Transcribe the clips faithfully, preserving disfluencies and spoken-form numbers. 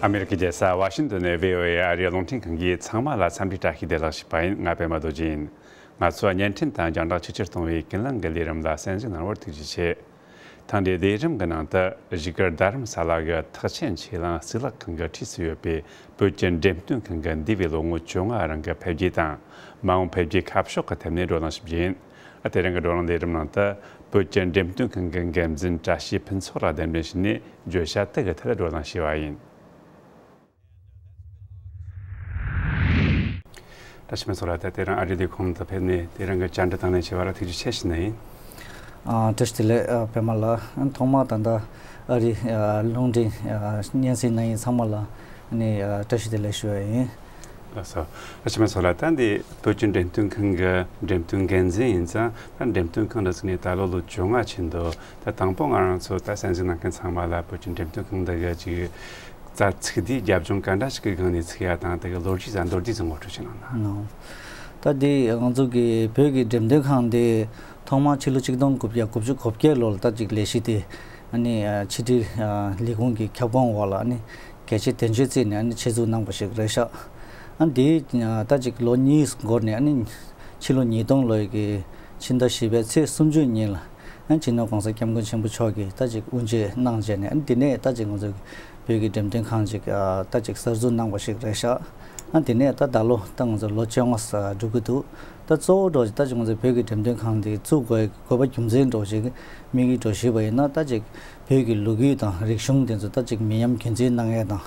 ཨ་མེ་རི་ཁའི་རྒྱལ་ས་ཝ་ཤིང་ཏོན་ནས་བྷི་ཨོ་ཨེ་ཨ་རིའི་རླུང་འཕྲིན་ཁང་གིས་ཚང་མ་ལ་འཚམས་འདྲི་བཀྲ་ཤིས་བདེ་ལེགས་ཞུས་པ་ཡིན། ང་པད་མ་རྡོ་རྗེ་ཡིན། ང་ཚོ་བརྙན་འཕྲིན་དང་རྒྱང་བསྒྲགས་ཆེས་ཆེར་གཏོང་བའི་ཀུན་གླེང་གི་ལས་རིམ་ལ་གསན་གཟིགས་གནང་བར་ཐུགས་རྗེ་ཆེ། ཐེངས་འདིའི་ལས་རིམ་གྱི་ནང་དུ་བཞུགས་སྒར་རྡ་རམ་ས་ལ་གི་ཐེག་ཆེན་ཆོས་གླིང་གཙུག་ལག་ཁང་གི་འཁྲིས་སུ་ཡོད་པའི་བོད་ཀྱི་འགྲེམས་སྟོན་ཁང་གི་འདས་པའི་ལོ་ངོ་བཅོ་ལྔ་རིང་གི་འཕེལ་རྒྱས་དང་། མ་འོངས་འཕེལ་རྒྱས་ཁ་ཕྱོགས་ཀྱི་ཐད་ནས་བགྲོ་གླེང་ཞུ་རྒྱུ་ཡིན། དེ་རིང་གི་བགྲོ་གླེང་ལས་རིམ་ནང་དུ་བོད་ཀྱི་འགྲེམས་སྟོན་ཁང་གི་འགན་འཛིན་བཀྲ་ཤིས་ཕུན་ཚོགས་ལ་གདན་འདྲེན་ཞུས་ནས་བརྗོད་བྱ་དེ་གི་ཐད་བགྲོ་གླེང་བྱས་པ་ཡིན། བཀྲ་ཤིས་ཕུན་ཚོགས་ལགས། ད་དེ་རིང་ཨ་རིའི་ལས་ཁུངས་དུ་ཕེབས་ནས་དེ་རིང་གི་བཅར་འདྲི་དང་ལེན་བྱས་པ་ལ་ཐུགས་རྗེ་ཆེ་ཞུ་ནི་ཡིན། ཨ། བཀྲ་ཤིས་བདེ་ལེགས། ཨ། པད་མ་ལགས། ཨ། ཐོག་མར་ད་ལྟ་ཨ་རིའི་ཨ་རླུང་འཕྲིན་ཨ་སྙན་སེང་གནང་མཁན་ཚང་མ་ལ་ཨ་ནི་ཨ་བཀྲ་ཤིས་བདེ་ལེགས་ཞུ་བ་ཡིན། ལགས་སོ། བཀྲ་ཤིས་ཕུན་ཚོགས་ལགས། ད་འདི་བོད་ཀྱི་འགྲེམས་སྟོན་ཁང་གི་འགྲེམས་སྟོན་འགན་འཛིན་ཡིན་ཙང་། ད་འགྲེམས་སྟོན་ཁང་འདི་བཙུགས་ནས་ད་ལོ་ལོ་བཅོ་ལྔ་ཕྱིན་འདུག་ད་དང་པོ་ང་རང་ཚོ་ད་གསན་གཟིགས་གནང་མཁན་ཚང་མ་ལ་བོད་ཀྱི་འགྲེམས་སྟོན་ཁང་འདི་གི་ཅིག་རྩ་ཚིག་འདི་རྒྱབ་ལྗོངས་ག་འདྲ་ཞིག་གི་སྒང་ནས་ཚུགས་ཡ་དང་། དེ་གི་ལོ་རྒྱུས་དང་མདོར་བསྡུས་ཙམ་ངོ་སྤྲོད་ཅིག་གནང་ན། ནོ། ད་འདི་ང་ཚོ་གི་བོད་ཀྱི་འགྲེམས་སྟོན་ཁང་འདི་ཐོག་མར་ཕྱི་ལོ་ཆིག་སྟོང་དགུ་བརྒྱ་དགུ་བཅུ་གོ་བརྒྱད་ལོར་ད་ཅིག་ལས་གཞི་དེ་ཨ་ནི་ཨ་ཕྱི་དྲིལ་ཨ་ལས་ཁུངས་ཀྱི་ཁྱབ་ཁོངས་འོག་ལ་ཨ་ནི་རྒྱ་ཆེའི་དོན་གཅོད་བརྩིས་ནས་ཨ་ནི་ཆེད་འཛུགས་གནང་པ་ཞིག་རེད་ཤག་ཨ་འདི་ཨ་ད་ཅིག་ལོ་གཉིས་འགོར་ནས་ཨ་ནི་ཕྱི་ལོ་ཉིས་སྟོང་ལོའི་གི་ཕྱི་ཟླ་བཞི་པའི་ཚེས་སུམ་ཅུ་ཉིན་ལ་ཨ་སྤྱི་ནོར་༸གོང་ས་༸སྐྱབས་མགོན་ཆེན་པོ་མཆོག་གིས་ད་ཅིག་དབུ་འབྱེད་གནང་བྱས་ནས། ཨ་འདི་ནས་ད་ཅིག་ང་ཚོ་བོད་ཀྱི་འགྲེམས་སྟོན་ཁང་ཅིག་ཨ་ད་ཅིག་གསར་འཛུགས་གནང་བ་ཞིག་རེད་ཤག་ཨ་དེ་ནས་ད་ད་ལོ་ད་ང་ཚོ་ལོ་བཅོ་ལྔ་ས་འགྲོ་གི་འདུག་ད་གཙོ་བོ་འདྲ་ཅིག་ད་ཅིག་ང་ཚོ་བོད་ཀྱི་འགྲེམས་སྟོན་ཁང་འདི་བཙུགས་དགོས་དགོས་པ་རྒྱུ་མཚན་འདྲ་ཅིག་དམིགས་ཡུལ་འདྲ་ཞུས་པ་ཡིན་ན། ད་ཅིག་བོད་ཀྱི་ལོ་རྒྱུས་དང་རིག་གཞུང་དེ་ཚོ་ད་ཅིག་མི་ཉམས་རྒྱུན་འཛིན་གནང་ཡས་དང་།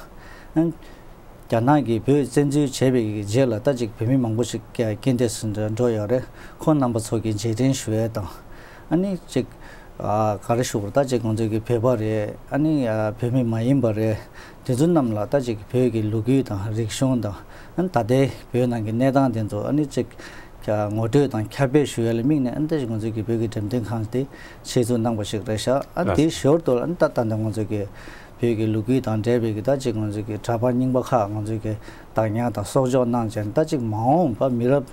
ཨ་རྒྱ་ནག་གིས་བོད་བཙན་འཛུལ་བྱས་པའི་རྗེས་ལ་ད་ཅིག་བོད་མི་མང་པོ་ཞིག་རྐྱེན་འདས་སུ་འགྲོ་ཡོད་རེད། ཁོང་རྣམ་པ་ཚོ་གི་རྗེས་དྲན་ཞུ་ཡས་དང་། ཨ་ནི་ཅིག་ཨ་ག་རེ་ཞུ་དགོས་རེད། ད་ཅིག་ང་ཚོ་གི་བོད་པ་རེད། ཨ་ནི་ཨ་བོད་མི་མ་ཡིན་པ་རེད། དེ་ཚོ་རྣམས་ལ་ད་ཅིག་བོད་ཀྱི་ལོ་རྒྱུས་དང་རིག་གཞུང་དང་། ཨ་ནི་ད་ལྟའི་བོད་ནང་གི་གནས་སྟངས་དེ་ཚོ་ཨ་ནི་ཅིག་ངོ་སྤྲོད་དང་ཁྱབ་སྤེལ་ཞུ་ཡ་ལ་དམིགས་ནས། ཨ་ནི་ད་ཅིག་ང་ཚོ་གི་བོད་ཀྱི་འགྲེམས་སྟོན་ཁང་དེ་ཆེད་འཛུགས་གནང་པ་ཞིག་རེད་ཤག་ཨ་ལགས་དེའི་ཞོར་དུ་ཨ་ནི་ད་ད་ལྟ་ང་ཚོ་གི་བོད་ཀྱི་ལོ་རྒྱུས་དང་འབྲེལ་བའི་གི་ད་ཅིག་ང་ཚོ་གི་འདྲ་པར་རྙིང་པ་ཁག་ང་ཚོ་གི་བདག་ཉར་དང་གསོག་འཇོག་གནང་བྱས་ནས། ད་ཅིག་མ་འོངས་པ་མི་རབས་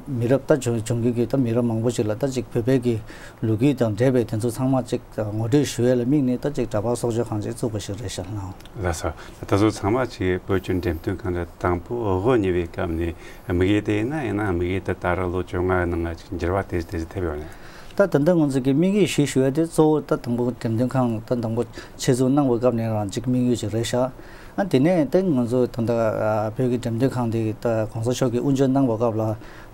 མི་རབས་ད་འབྱུང་འབྱུང་གི་གི་ད་མི་རབས་མང་པོ་ཞིག་ལ་ད་ཅིག་བོད་པའི་གི་ལོ་རྒྱུས་དང་འབྲེལ་བའི་དེ་ཚོ་ཚང་མ་ཅིག་ངོ་སྤྲོད་ཞུ་ཡས་ལ་དམིགས་ནས་ད་ཅིག་འདྲ་པར་གསོག་འཇོག་ཁང་ཅིག་བཙུགས་པ་ཞིག་རེད་ཤག་ལགས། ལགས་སོ། ད་ཚོ་ཚང་མ་ཅིག་བོད་ཀྱི་འགྲེམས་སྟོན་ཁང་དུ་དང་པོ་དབུ་བརྙེས་པའི་སྐབས་ནས་དམིགས་ཡུལ་དེ་ཡིན་ན། ཡིན་ན་དམིགས་ཡུལ་དེ་ད་རུང་ལོ་བཅོ་ལྔ་ནང་ཅིག་འགྱུར་བ་དེ་དེ་ཐེབས་ཡོད་ནས། ད་ད་ལྟ་ང་ཚོ་གི་དམིགས་ཡུལ་གཞི་ཞུ་ཡ་དེ་གཙོ་བོ་ད་དང་པོ་འགྲེམས་སྟོན་ཁང་ད་དང་པོ་ཆེད་འཛུགས་གནང་བའི་སྐབས་ནས་རང་ཅིག་དམིགས་ཡུལ་ཅིག་རེད་ཤག་ཨ་དེ་ནས་ད་ང་ཚོ་ད་ལྟ་ཨ་བོད་ཀྱི་འགྲེམས་སྟོན་ཁང་དེ་ད་གོང་ས་མཆོག་གིས་དབུ་འབྱེད་གནང་བའི་སྐབས་ལ་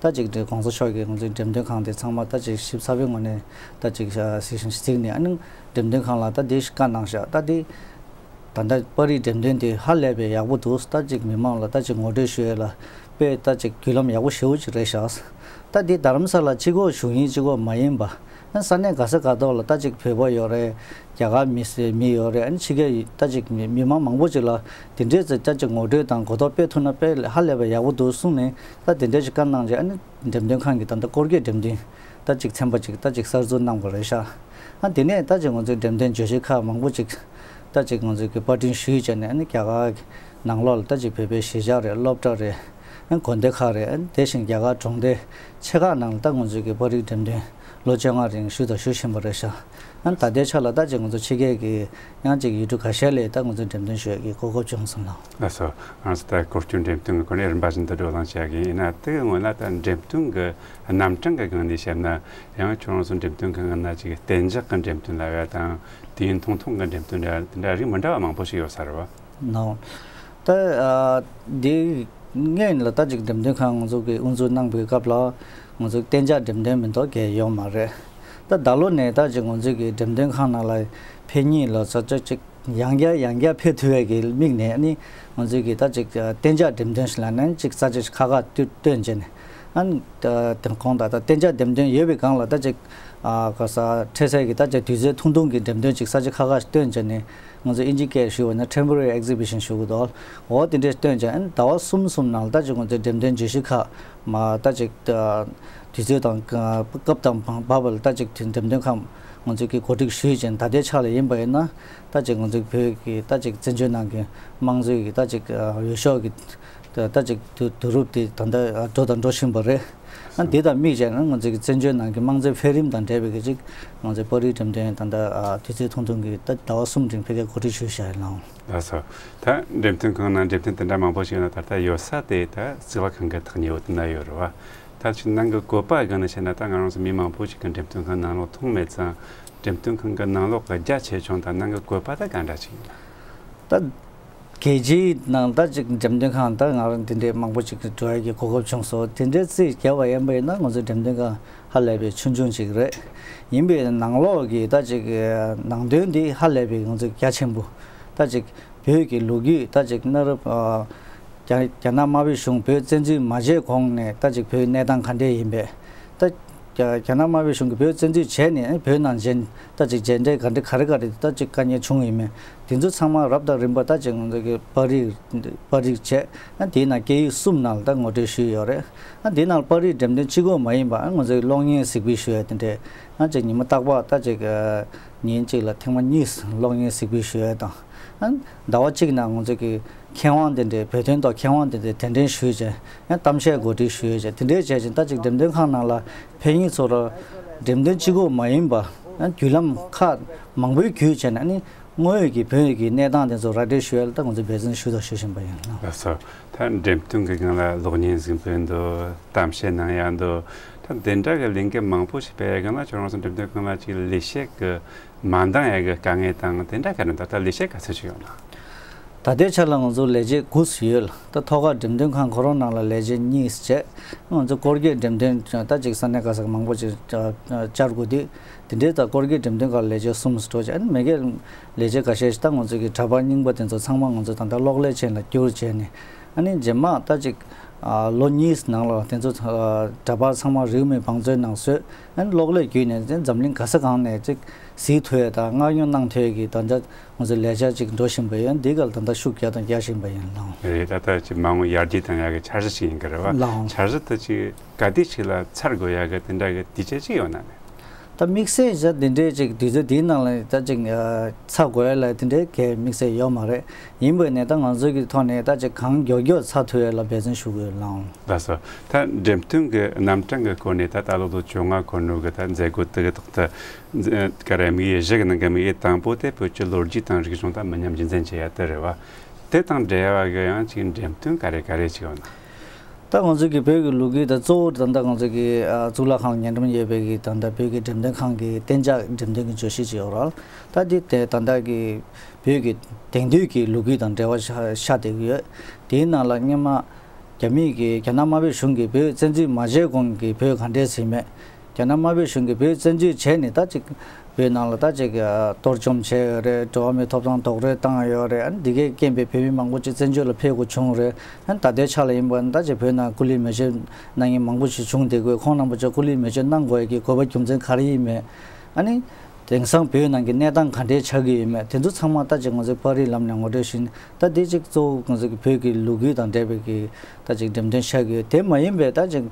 ད་ཅིག་དེ་གོང་ས་མཆོག་གིས་ང་ཚོའི་འགྲེམས་སྟོན་ཁང་དེ་ཚང་མ་ད་ཅིག་ཞིབ་ཚགས་པོའི་ངོས་ནས་ད་ཅིག་གཟིགས་གཟིགས་ནས། ཨ་ནི་འགྲེམས་སྟོན་ཁང་ལ་ད་དེ་ཞིག་བཀའ་གནང་ཤག་ད་དེ་ད་ལྟ་པར་རིས་འགྲེམས་སྟོན་དེ་ཧ་ལས་པའི་ཡག་པོ་འདུག་ད་ཅིག་མི་མང་ལ་ད་ཅིག་ངོ་སྤྲོད་ཞུ་ཡས་ལ་དཔེ་ད་ཅིག་བརྒྱུད་ལམ་ཡག་པོ་ཞེ་པོ་ཅིག་རེད་ཤག་ད་འདི་རྡ་རམ་ས་ལ་གཅིག་པོ་བཞུགས་མཁན་གཅིག་པོ་མ་ཡིན་པ། ཨ་ས་གནས་ག་ས་ག་ཐོག་ལ་ད་ཅིག་བོད་པ་ཡོད་རེད། རྒྱ་གར་མི་སེར་མི་ཡོད་རེད། ཨ་ནི་ཕྱི་རྒྱལ་ད་ཅིག་མི་མི་མང་མང་པོ་ཅིག་ལ་དེ་འདྲའི་ད་ཅིག་ངོ་སྤྲོད་དང་གོ་རྟོགས་སྤེལ་ཐུབ་ན་དཔེ་ཧ་ལས་པའི་ཡག་པོ་འདུག་གསུངས་ནས། ད་དེ་འདྲའི་ཅིག་བཀའ་གནང་རྗེས། ཨ་ནི་འགྲེམས་སྟོན་ཁང་གིས་ད་ལྟ་སྐོར་སྐྱོད་འགྲེམས་སྟོན་ད་ཅིག་ཚན་པ་ཅིག་ད་ཅིག་གསར་འཛུགས་གནང་བ་རེད་ཤག་ཨ་དེ་ནས་ད་ཅིག་ང་ཚོའི་འགྲེམས་སྟོན་བརྗོད་གཞི་ཁག་མང་པོ་ཅིག་ད་ཅིག་ང་ཚོས་ཀྱི་པར་སྐྲུན་ཞུས་བྱས་ནས། ཨ་ནི་རྒྱ་གར་གྱི་ནང་ལོགས་ལ་ད་ཅིག་བོད་པའི་གཞིས་ཆགས་རེད། སློབ་གྲྭ་རེད། ཨ་ནི་དགོན་སྡེ་ཁག་རེད། ཨ་ནི་དེ་བཞིན་རྒྱ་གར་གྲོང་རྡལ་ཆེ་ཁག་ནང་ལ་ད་ང་ཚོས་ཀྱི་པར་རིས་འགྲེམས་སྟོན་ལོ་བཅོ་ལྔ་རིང་ཞུས་དང་ཞུ་བཞིན་པ་རེད་ཤག་ཨ་ནི་ད་ལྟའི་ཆ་ལ་ད་ཅིག་ང་ཚོ་ཕྱི་རྒྱལ་གྱི་ཡང་ཅིག་ཡུལ་གྲུ་ཁ་ཤས་ལ་ད་ང་ཚོས་འགྲེམས་སྟོན་ཞུ་ཡས་ཀྱི་གོ་སྐབས་བྱུང་སོང་ལགས། ལགས་སོ། ང་ཚོ་ད་སྐོར་སྐྱོད་འགྲེམས་སྟོན་གྱི་སྐོར་ནས་རིམ་པ་བཞིན་དུ་བགྲོ་གླེང་བྱ་གི་ཡིན། ཡིན་ན་དེ་གི་སྔོན་ལ་ད་འགྲེམས་སྟོན་གྱི་རྣམ་གྲངས་ཀྱི་སྒང་ནས་བཤད་ན། ཡང་ཁྱོད་རང་ཚོ་འགྲེམས་སྟོན་ཁང་གི་ནང་ཅིག་གཏན་འཇགས་ཀྱི་འགྲེམས་སྟོན་ལབ་ཡ་དང་། དུས་ཡུན་ཐུང་ཐུང་གི་འགྲེམས་སྟོན་ལབ་ཡ། དེ་འདྲ་རིགས་མི་འདྲ་བ་མང་པོ་ཞིག་ཡོད་ས་རེད་བ། ནོ། ད་ཨ་འདི་སྔོན་ལ་ད་ཅིག་འགྲེམས་སྟོན་ཁང་ང་ཚོ་གིས་དབུ་འཛུགས་གནང་པའི་སྐབས་ལ་ང་ཚོ་གཏན་འཇགས་འགྲེམས་སྟོན་མི་འདུག་གས་ཡོད་མ་རེད། ད་ད་ལོ་ནས་ད་ཅིག་ང་ཚོ་གི་འགྲེམས་སྟོན་ཁང་ནང་ལ་ཕེབས་མཁན་ལ་ས་ཆ་ཅིག་ཡང་བསྐྱར་ཡང་བསྐྱར་ཕེབས་ཐུབ་པའི་གི་དམིགས་ནས། ཨ་ནི་ང་ཚོས་ཀྱི་ད་ཅིག་གཏན་འཇགས་འགྲེམས་སྟོན་ཞིག་ལབ་ནས་ཅིག་ས་ཆ་ཁག་ཁག་བཏོན་བཏོན་བྱས་ནས། ཨ་ནི་ད་དེ་གོང་ད་ད་གཏན་འཇགས་འགྲེམས་སྟོན་ཡོད་པའི་སྒང་ལ་ད་ཅིག་ཨ་ག་ས་འཕྲལ་སེལ་གྱི་ད་ཅིག་དུས་ཚོད་ཐུང་ཐུང་གི་འགྲེམས་སྟོན་ཅིག་ས་ཆ་ཁག་ཁག་བཏོན་བྱས་ནས། ང་ཚོ་ཨིན་ཇིའི་སྐད་ཞུ་བ་ན་temporary exhibition ཞུ་གི་འདུག་འོ་དེ་འདྲས་བཏོན་བྱས། ཨ་ནི་ཟླ་བ་གསུམ་གསུམ་ནང་ལ་ད་ཅིག་ང་ཚོའི་འགྲེམས་སྟོན་བརྗོད་གཞི་ཁག་མ་ད་ཅིག་དུས་ཚོད་དང་སྐབས་དང་བབ་པ་ལ་ད་ཅིག་འགྲེམས་སྟོན་ཁང་ང་ཚོས་ཀྱི་གོ་སྒྲིག་ཞུས་བྱས། ད་ལྟའི་ཆ་ལ་ཡིན་པ་ཡིན་ན་ད་ཅིག་ང་ཚོའི་བོད་ཀྱི་ད་ཅིག་བཙན་བྱོལ་ནང་གི་དམངས་གཙོའི་གི་ད་ཅིག་འོས་ཤོག་གི་ ད་ད་ཅིག་དུས་དུས་རབས་དེ་ད་ལྟ་ཨ་འགྲོ་དང་འགྲོ་བཞིན་པ་རེད། ཨ་འདི་དང་དམིགས་བྱས་ན་ང་ཚོའི་གི་བཙན་བྱོལ་ནང་གི་དམངས་གཙོའི་འཕེལ་རིམ་དང་འབྲེལ་བའི་གི་ཅིག་ང་ཚོའི་པར་རིས་འགྲེམས་སྟོན་ད་ལྟ་ཨ་དུས་ཚོད་ཐུང་ཐུང་གི་ད་ཟླ་བ་གསུམ་རིང་ཕ་གིར་གོ་སྒྲིག་ཞུས་བཞག་ཡོད་ལགས། ལགས་སོ། ད་འགྲེམས་སྟོན་ཁང་ནང་འགྲེམས་སྟོན་དེ་འདྲ་མང་པོ་ཞིག་ཡོད་ན། ད་ལྟ་ཡོད་ས་དེ་ད་རྩིས་པ་ཁང་གི་ཐག་ཉེ་བོ་དེ་ན་ཡོད་རེད་བ། ད་ཅིག་ནང་གི་བཀོད་པ་སྒང་ནས་བཤད་ན། ད་ང་རང་ཚོ་མི་མང་པོ་ཞིག་གིས་འགྲེམས་སྟོན་ཁང་ནང་ལོགས་མཐོང་མེད་ཙང་། འགྲེམས་སྟོན་ཁང་གི་ནང་ལོགས་ཀྱི་རྒྱ་ཆེ་ཆུང་དང་ནང་གི་བཀོད་པ་ད་ག་འདྲ་ཞིག་ཡིན་ན། ད་རྒྱལ་སྤྱིའི་ནང་ད་ཅིག་འགྲེམས་སྟོན་ཁང་ད་ང་རང་འདི་འདྲའི་མང་པོ་ཅིག་འགྲོ་ཡ་གི་གོ་སྐབས་བྱུང་སོང་། དེ་འདྲའི་རྩིས་བརྒྱབ་པ་ཡིན་པ་ཡིན་ན་ང་ཚོའི་འགྲེམས་སྟོན་ཁང་ཧ་ལས་པའི་ཆུང་ཆུང་ཅིག་རེད། ཡིན་པའི་ནང་ལོགས་ཀྱི་ད་ཅིག་ནང་དོན་འདི་ཧ་ལས་པའི་ང་ཚོའི་རྒྱ་ཆེན་པོ། ད་ཅིག་བོད་ཀྱི་ལོ་རྒྱུས་ད་ཅིག་གནའ་རབས་ཨ་རྒྱ་རྒྱ་ནག་དམར་པོའི་གཞུང་བོད་བཙན་འཛུལ་མ་བྱས་གོང་ནས་ད་ཅིག་བོད་གནས་སྟངས་ག་འདྲས་ཡིན་པས། ད་རྒྱ་རྒྱ་ནག་དམར་པོའི་གཞུང་གིས་བོད་བཙན་འཛུལ་བྱས་ནས་བོད་ནང་མཇལ་ད་ཅིག་མཇལ་འཕྲད་ག་འདྲ་ག་རེ་ག་རེ་ད་ཅིག་དཀའ་ངལ་བྱུང་ཡིན་མེད། དེ་ཚོ་ཚང་མ་རབ་དང་རིམ་པ་ད་ཅིག་ང་ཚོ་གི་པར་རིས་པར་རིས་བྱས། ཨ་དེའི་ནང་སྐད་ཡིག་གསུམ་ནང་ལ་ད་ངོ་སྤྲོད་ཞུས་ཡོད་རེད། ཨ་དེའི་ནང་པར་རིས་འགྲེམས་སྟོན་གཅིག་པོ་མ་ཡིན་པ་ཨ་ང་ཚོའི་གློག་བརྙན་གཟིགས་འབུལ་ཞུ་ཡ་དེ་འདྲས་ཨ་ཅིག་ཉི་མ་རྟག་པར་ད་ཅིག་ཉིན་གཅིག་ལ་ཐེངས་མ་གཉིས་གློག་བརྙན་གཟིགས་འབུལ་ཞུ་ཡ་དང་། ཨ་ཟླ་བ་གཅིག་ནང་ང་ཚོ་གི་མཁས་དབང་དེ་འདྲས་བོད་དོན་ཐོག་མཁས་དབང་དེ་འདྲས་གདན་འདྲེན་ཞུས་བྱས། ཡང་གཏམ་བཤད་གོ་སྒྲིག་ཞུས་བྱས། དེ་འདྲས་བྱས་ཅིང་ད་ཅིག་འགྲེམས་སྟོན་ཁང་ནང་ལ་ཕེབས་མཁན་ཚོར་འགྲེམས་སྟོན་གཅིག་པོ་མ་ཡིན་པ་ཨ་བརྒྱུད་ལམ་ཁག་མང་པོའི་བརྒྱུད་བྱས་ནས་ཨ་ནི་དངོས་ཡོད་ཀྱི་བོད་ཀྱི་གནས་སྟངས་དེ་ཚོ་ར་སྤྲོད་ཞུ་ཡ་ལ་ད་ང་ཚོ་འབད་བརྩོན་ཞུ་དང་ཞུ་བཞིན་པ་ཡིན། ལགས་སོ། ད་འགྲེམས་སྟོན་གྱི་སྒང་ལ་གློག་བརྙན་གཟིགས་འབུལ་འདུག་གཏམ་བཤད་གནང་ཡ་འདུག་ད་དེ་འདྲ་གི་ལས་འགུལ་མང་པོ་ཞིག་སྤེལ་ཡ་སྒང་ལ་ཁྱོད་རང་ཚོ་འགྲེམས་སྟོན་ཁང་ལ་ཅིག་ལས་བྱེད་ཀྱི་མ་འདང་ཡ་གི་དཀའ་ངལ་དང་དེ་འདྲ་ག་རེ་འདུག་ད་ལས་བྱེད་ག་ཚོད་ཅིག་ཡོད་ན། ད་ལྟའི་ཆ་ལ་ང་ཚོ་ལས་བྱེད་དགུ་ཡོད་ལ། ད་ཐོག་ཁར་འགྲེམས་སྟོན་ཁང་ཁོ་རང་ནང་ལ་ལས་བྱེད་གཉིས་བྱས། ང་ཚོ་སྐོར་སྐྱོད་འགྲེམས་སྟོན་ད་ཅིག་ས་གནས་ག་ས་ག་མང་པོ་ཅིག་བཅར་དགོས་དུས། དེ་འདྲའི་ད་སྐོར་སྐྱོད་འགྲེམས་སྟོན་ཁང་ལ་ལས་བྱེད་གསུམ་འགྲོ་བྱས། ཨ་ནི་མ་གིར་ལས་བྱེད་ཁ་ཤས་ཤིག་ད་ང་ཚོ་གི་འདྲ་པར་རྙིང་པ་དེ་ཚོ་ཚང་མ་ང་ཚོ་ད་ལྟ་གློག་ཀླད་ཅན་ལ་བསྒྱུར་བྱས་ནས། ཨ་ནི་རྗེས་མ་ད་ཅིག་ཨ་ལོ་གཉིས་ནང་ལ་དེ་ཚོ་ཨ་འདྲ་པར་ཚང་མ་རེའུ་མིག་བང་མཛོད་ནང་བཟོས། ཨ་ནི་གློག་ཀླད་བརྒྱུད་ནས་འཛམ་གླིང་ག་ས་གང་ནས་ཅིག་གཟིགས་ཐུབ་ཡ་དང་མངགས་ཉོ་གནང་ཐུབ་ཡ་གི་ད་ལྟ་ང་ཚོ་ལས་འཆར་ཅིག་འགྲོ་བཞིན་པ་ཡོད། འདི་ག་ལ་ད་ལྟ་ཤུགས་རྒྱག་དང་རྒྱག་བཞིན་པ་ཡིན་ལགས། རེད། ད་ལྟ་ཅིག་མ་འོངས་ཡར་རྒྱས་གཏང་ཡ་གི་འཆར་གཞི་ཞིག་ཡིན་གི་རེད་བ། ལགས། འཆར་གཞི་དེ་ཅིག་ག་དུས་ཅིག་ལ་ཚར་དགོས་ཡ་གི་དེ་འདྲ་གི་དུས་ཆེན་ཅིག་ཡོད་ན་ནི། ད་དམིགས་བསལ་བྱ་དེ་འདྲའི་ཅིག་དུས་ཚོད་འདིའི་ནང་ལ་ད་ཅིག་ཨ་ཚར་དགོས་ཡ་ལ་དེ་འདྲའི་གའི་དམིགས་བསལ་ཡོད་མ་རེད། ཡིན་པ་ནས་ད་ང་ཚོ་གི་ཐོག་ནས་ད་ཅིག་གང་མགྱོགས་མགྱོགས་ཚར་ཐུབ་ཡ་ལ་འབད་བརྩོན་ཞུ་དགོས་ལགས། ལགས་སོ། ད་འགྲེམས་སྟོན་གྱི་རྣམ་གྲངས་ཀྱི་སྐོར་ནས་ད་ད་ལོ་ལོ་བཅོ་ལྔ་འཁོར་ནོ་གི་ད་མཛད་སྒོ་དེ་གི་ཐོག་ཏུ་ག་རེ་དམིགས་ཡུལ་བཞི་གི་ནང་གི་དམིགས་ཡུལ་དང་པོ་དེ་བོད་ཀྱི་ལོ་རྒྱུས་དང་རིག་གཞུང་དང་མི་ཉམས་རྒྱུན་འཛིན་བྱེད་ཡ་དེ་རེད་བ། དེ་དང་འབྲེལ་བ་གི་ཡང་ཅིག་འགྲེམས་སྟོན་ག་རེ་ག་རེ་ཅིག་ཡོད་ན། ད་ང་ཚོ་གི་བོད་ཀྱི་ལོ་རྒྱུས་ད་གཙོ་བོ་ད་ལྟ་ང་ཚོ་གི་ཨ་གཙུག་ལག་ཁང་ལ་ཉེ་འགྲམ་ཡོད་པའི་གི་ད་ལྟ་བོད་ཀྱི་འགྲེམས་སྟོན་ཁང་གི་གཏན་འཇགས་འགྲེམས་སྟོན་གྱི་བརྗོད་གཞི་ཅིག་ཡོད་རེད། ད་འདི་དེ་ད་ལྟ་གི་བོད་ཀྱི་དེང་དུས་ཀྱི་ལོ་རྒྱུས་དང་འབྲེལ་བ་ཤ་ཤ་སྟེར་གྱི་ཡོད། དེའི་ནང་ལ་སྔོན་མ་རྒྱ་མིས་ཀྱི་རྒྱ་ནག་དམར་པོའི་གཞུང་གིས་བོད་བཙན་འཛུལ་མ་བྱས་གོང་གི་བོད་ག་འདྲས་ཟིན་མེད། རྒྱ་ནག་དམར་པོའི་གཞུང་གིས་བོད་བཙན་འཛུལ་བྱས་ནས་ད་ཅིག་བོད་ནང་ལ་ད་ཅིག་གཏོར་བཅོམ་བྱས་ཡོད་རེད། འགྲོ་བ་མིའི་ཐོབ་ཐང་རྡོག་རོལ་བཏང་ཡོད་རེད། ཨ་ནི་འདི་གའི་རྐྱེན་པས་བོད་མི་མང་པོ་ཅིག་བཙན་བྱོལ་ལ་ཕེབས་དགོས་བྱུང་རེད། ཨ་ནི་ད་ལྟའི་ཆ་ལ་ཡིན་པ་ན་ད་ཅིག་བོད་ནང་སྐུ་ལུས་མེ་མཆོད་གནང་མཁན་མང་པོ་ཞིག་བྱུང་བསྡད་དགོས། ཁོང་རྣམ་པ་ཚོ་སྐུ་ལུས་མེ་མཆོད་གནང་དགོས་ཡ་གི་དགོས་པ་རྒྱུ་མཚན་ག་རེ་ཡིན་མེད། ཨ་ནི། དེང་སང་བོད་ནང་གི་གནས་སྟངས་ག་འདྲའི་ཆགས་ཀྱི་ཡོད་མེད་དེ་ཚོ་ཚང་མ་ད་ཅིག་ང་ཚོའི་པར་རིས་ལམ་ནས་ངོ་སྤྲོད་ཞུས་ནས། ད་དེ་ཅིག་གཙོ་བོ་ང་ཚོ་གི་བོད་ཀྱི་ལོ་རྒྱུས་དང་འབྲེལ་བའི་གི་ད་ཅིག་འགྲེམས་སྟོན་ཆགས་ཀྱི་ཡོད། དེ་མ་ཡིན་པའི་ད་ཅིག་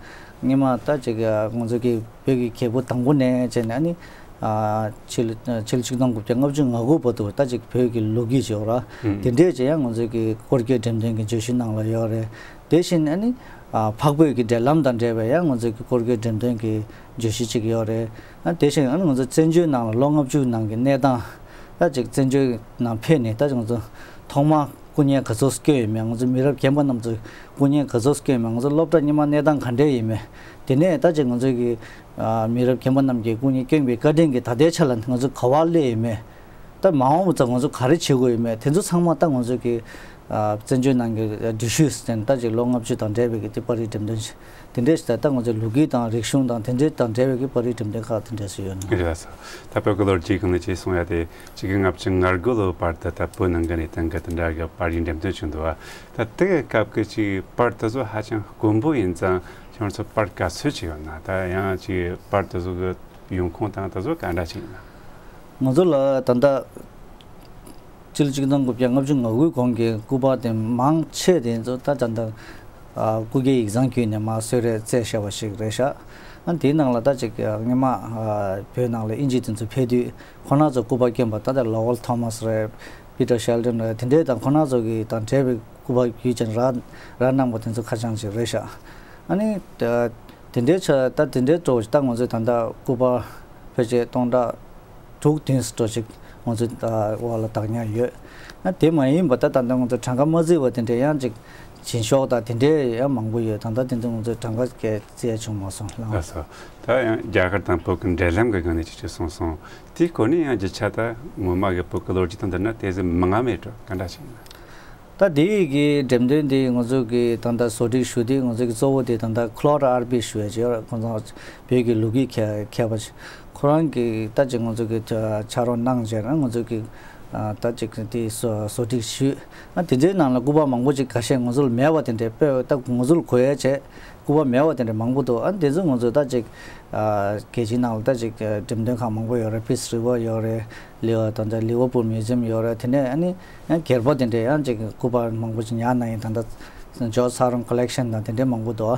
སྔོན་མ་ད་ཅིག་ང་ཚོ་གི་བོད་ཀྱི་རྒྱལ་པོ་དང་པོ་ནས་བྱས་ནས་ཨ་ནི་ཕྱི་ལོ་ཕྱི་ལོ་ཆིག་སྟོང་དགུ་བརྒྱ་ལྔ་བཅུ་ང་དགུ་བར་དུ་ད་ཅིག་བོད་ཀྱི་ལོ་རྒྱུས་ཅིག་ཡོད་ར། དེ་འདྲས་ཅིག་ཡང་ང་ཚོ་གི་སྐོར་སྐྱོད་འགྲེམས་སྟོན་གྱི་བརྗོད་གཞི་ནང་ལ་ཡོད་རེད། དེ་བཞིན་ཨ་ནི་འཕགས་བོད་ཀྱི་འབྲེལ་ལམ་དང་འབྲེལ་བའི་ཡང་ང་ཚོ་གི་སྐོར་སྐྱོད་འགྲེམས་སྟོན་གྱི་བརྗོད་གཞི་ཅིག་ཡོད་རེད། ཨ་དེ་བཞིན་ཨ་ནི་ང་ཚོ་བཙན་བྱོལ་ནང་ལ་ལོ་ལྔ་བཅུ་ནང་གི་གནས་སྟངས། ད་ཅིག་བཙན་བྱོལ་ནང་ཕེབས་ནས་ད་ང་ཚོ་ཐོག་མར་སྐུ་ཉིད་ག་ཚོད་སྐྱོན་ཡོད་མེད། ང་ཚོ་མི་རབས་རྒན་པ་རྣམས་ཚོས་སྐུ་ཉིད་ག་ཚོད་སྐྱོན་ཡོད་མེད། ང་ཚོ་སློབ་གྲྭ་སྔོན་མ་གནས་སྟངས་ག་འདྲས་ཡོད་མེད། དེ་ནས་ད་ཅིག་ང་ཚོ་གི་ཨ་མི་རབས་རྒན་པ་རྣམས་ཀྱིས་སྐུ་ཉིད་བསྐྱོན་པའི་བཀའ་དྲིན་གྱིས་ད་ལྟའི་ཆ་ལ་ང་ཚོ་ག་པར་སླེབས་ཡོད་མེད། ད་མ་འོངས་པ་ཚོ་ང་ཚོ་ག་རེ་བྱེད་དགོས་ཡོད་མེད། དེ་ཚོ་ཚང་མ་ད་ང་ཚོ་གི་ཨ་བཙན་བྱོལ་ནང་གི་འགྲུལ་བཞུད་ཟེར་ནས་ད་ཅིག་ལོ་ལྔ་བཅུ་དང་འབྲེལ་བའི་གི་དེ་པར་རིས་འགྲེམས་སྟོན་ཞིག་དེ་འདྲས་ཞིག་ད་ལྟ་ང་ཚོའི་ལོ་རྒྱུས་དང་རིག་གཞུང་དང་དེ་འདྲས་དང་འབྲེལ་བའི་གི་པར་རིས་འགྲེམས་སྟོན་ཁག་དེ་འདྲས་སུ་ཡོད་ན། རེད་ལགས་སོ། ད་བོད་ཀྱི་ལོ་རྒྱུས་སྒང་ལ་ཅིག་གསུང་ཡ་དེ་ཆིག་སྟོང་དགུ་བརྒྱ་ལྔ་བཅུ་ང་དགུ་ལོའི་བར་དུ་ད་བོད་ནང་གི་གནས་སྟངས་ཀྱི་དེ་འདྲ་གི་པར་རིས་འགྲེམས་སྟོན་བྱུང་འདུག་བ། ད་དེ་གི་སྐབས་ཀྱི་ཅིག་པར་དེ་ཚོ་ཧ་ཅང་དཀོན་པོ་ཡིན་ཙང་ཁྱོད་ཚོ་པར་ག་ཚོད་ཅིག་ཡོད་ན། ད་ཡང་ཅིག་པར་དེ་ཚོ་གི་ཡོང་ཁུངས་དང་དེ་ཚོ་ག་འདྲ་ཅིག་ཡིན་ན། ང་ཚོ་ལ་ད་ལྟ་ཕྱི་ལོ་ཆིག་སྟོང་དགུ་བརྒྱ་ལྔ་བཅུ་ང་དགུའི་གོང་གི་སྐུ་པར་དེ་མང་ཆེ་དེ་ཚོ་ད་ད་ལྟ་ཨ་སྐུ་སྒེར་ཡིག་ཚང་བརྒྱུད་ནས་མར་གསོལ་རས་བསྩལ་བཞག་པ་ཞིག་རེད་ཤག་ཨ་དེའི་ནང་ལ་ད་ཅིག་སྔོན་མ་ཨ་བོད་ནང་ལ་དབྱིན་ཇི་དེ་ཚོ་ཕེབས་དུས་ཁོང་རྣམ་ཚོ་སྐུ་པར་བསྐྱོན་པ་ད་ལྟ་ལོ་ཝལ་ཐོ་མཱས་རེད། པི་ཊར་ཤེལ་ཏོན་རེད། དེ་འདྲའི་དང་ཁོ་རང་ཚོ་གི་དང་འབྲེལ་བའི་སྐུ་པར་བརྒྱུད་ཅན་ར་ར་གནང་པ་དེ་ཚོ་ཁ་བྱང་ཅིག་རེད་ཤག་ཨ་ནི་ད་དེ་འདྲའི་ཆ་ད་དེ་འདྲའི་སྤྲོ་བ་ཞིག་ད་ང་ཚོས་ད་ལྟ་སྐུ་པར་ཕལ་ཆེར་སྟོང་ཕྲག་དྲུག་བདུན་ཙམ་ཅིག་ང་ཚོའི་འོག་ལ་བདག་ཉར་ཡོད། ཨ་དེ་མ་ཡིན་པ་ད་ད་ལྟ་ང་ཚོ་གྲངས་ཀ་མ་བརྩིས་པ་དེ་འདྲའི་ཡང་ཅིག་སྦྱིན་ཤོག་དང་དེ་འདྲའི་ཡང་མང་པོ་ཡོད། ད་ལྟ་དེ་ཚོ་ང་ཚོས་གྲངས་ཀ་བཀལ་རྩིས་བྱུང་མ་སོང་ལགས། ལགས་སོ། ད་ཡང་རྒྱ་གར་དང་བོད་ཀྱི་འབྲེལ་ལམ་གྱི་སྒང་ནས་ཅིག་ཅིག་གསུངས་སོང་། དེའི་སྐོར་ནས་ཡང་རྒྱུ་ཆ་ད་ངོ་མ་གི་བོད་ཀྱི་ལོ་རྒྱུས་དང་བསྡུར་ན་དེ་ཙམ་མང་ང་མེད་འགྲོ། ག་འདྲ་ཞིག་ཡིན་ན། ད་དེ་ཡི་གི་འགྲེམས་སྟོན་དེ་ང་ཚོ་གི་ད་ལྟ་བཟོ་སྒྲིག་ཞུ་དུས་ང་ཚོ་གི་གཙོ་བོ་དེ་ད་ལྟ་ཁློ་ར་ཨར་པི་ཞུ་ཡ་ཅིག་ཡོད་རེད། ཁོང་ཚོ་བོད་ཀྱི་ལོ་རྒྱུས་མཁས་མཁས་པ་ཅིག་ཁོ་རང་གིས་ད་ཅིག་ང་ཚོ་གི་ཕྱག་རོགས་གནང་བྱས་ན་ང་ཚོ་གི་ད་ཅིག་དེ་བཟོ་བཟོ་སྒྲིག་ཞུས། ཨ་དེ་ཚོའི་ནང་ལ་སྐུ་པར་མང་པོ་ཅིག་ཁ་ཤས་ང་ཚོ་ལ་མེད་པ་དེ་འདྲའི་དཔེ་ད་ང་ཚོ་ལ་དགོས་ཡ་བྱས། སྐུ་པར་མེད་པ་དེ་འདྲ་མང་པོ་འདུག་ཨ་དེ་ཚོ་ང་ཚོ་ད་ཅིག་ཨ་རྒྱལ་སྤྱིའི་ནང་ལ་ད་ཅིག་ཨ་འགྲེམས་སྟོན་ཁང་མང་པོ་ཡོད་རེད། Peace River ཡོད་རེད། ལི་ད་ལྟ་Liverpool Museum ཡོད་རེད། དེ་ནས་ཨ་ནི་ཡང་སྒེར་པ་དེ་འདྲས་ཡང་ཅིག་སྐུ་པར་མང་པོ་ཅིག་ཉར་གནང་ཡིན། ད་ལྟ་ཇོརྗ་ས་རོན་collection དང་དེ་འདྲས་མང་པོ་འདུག་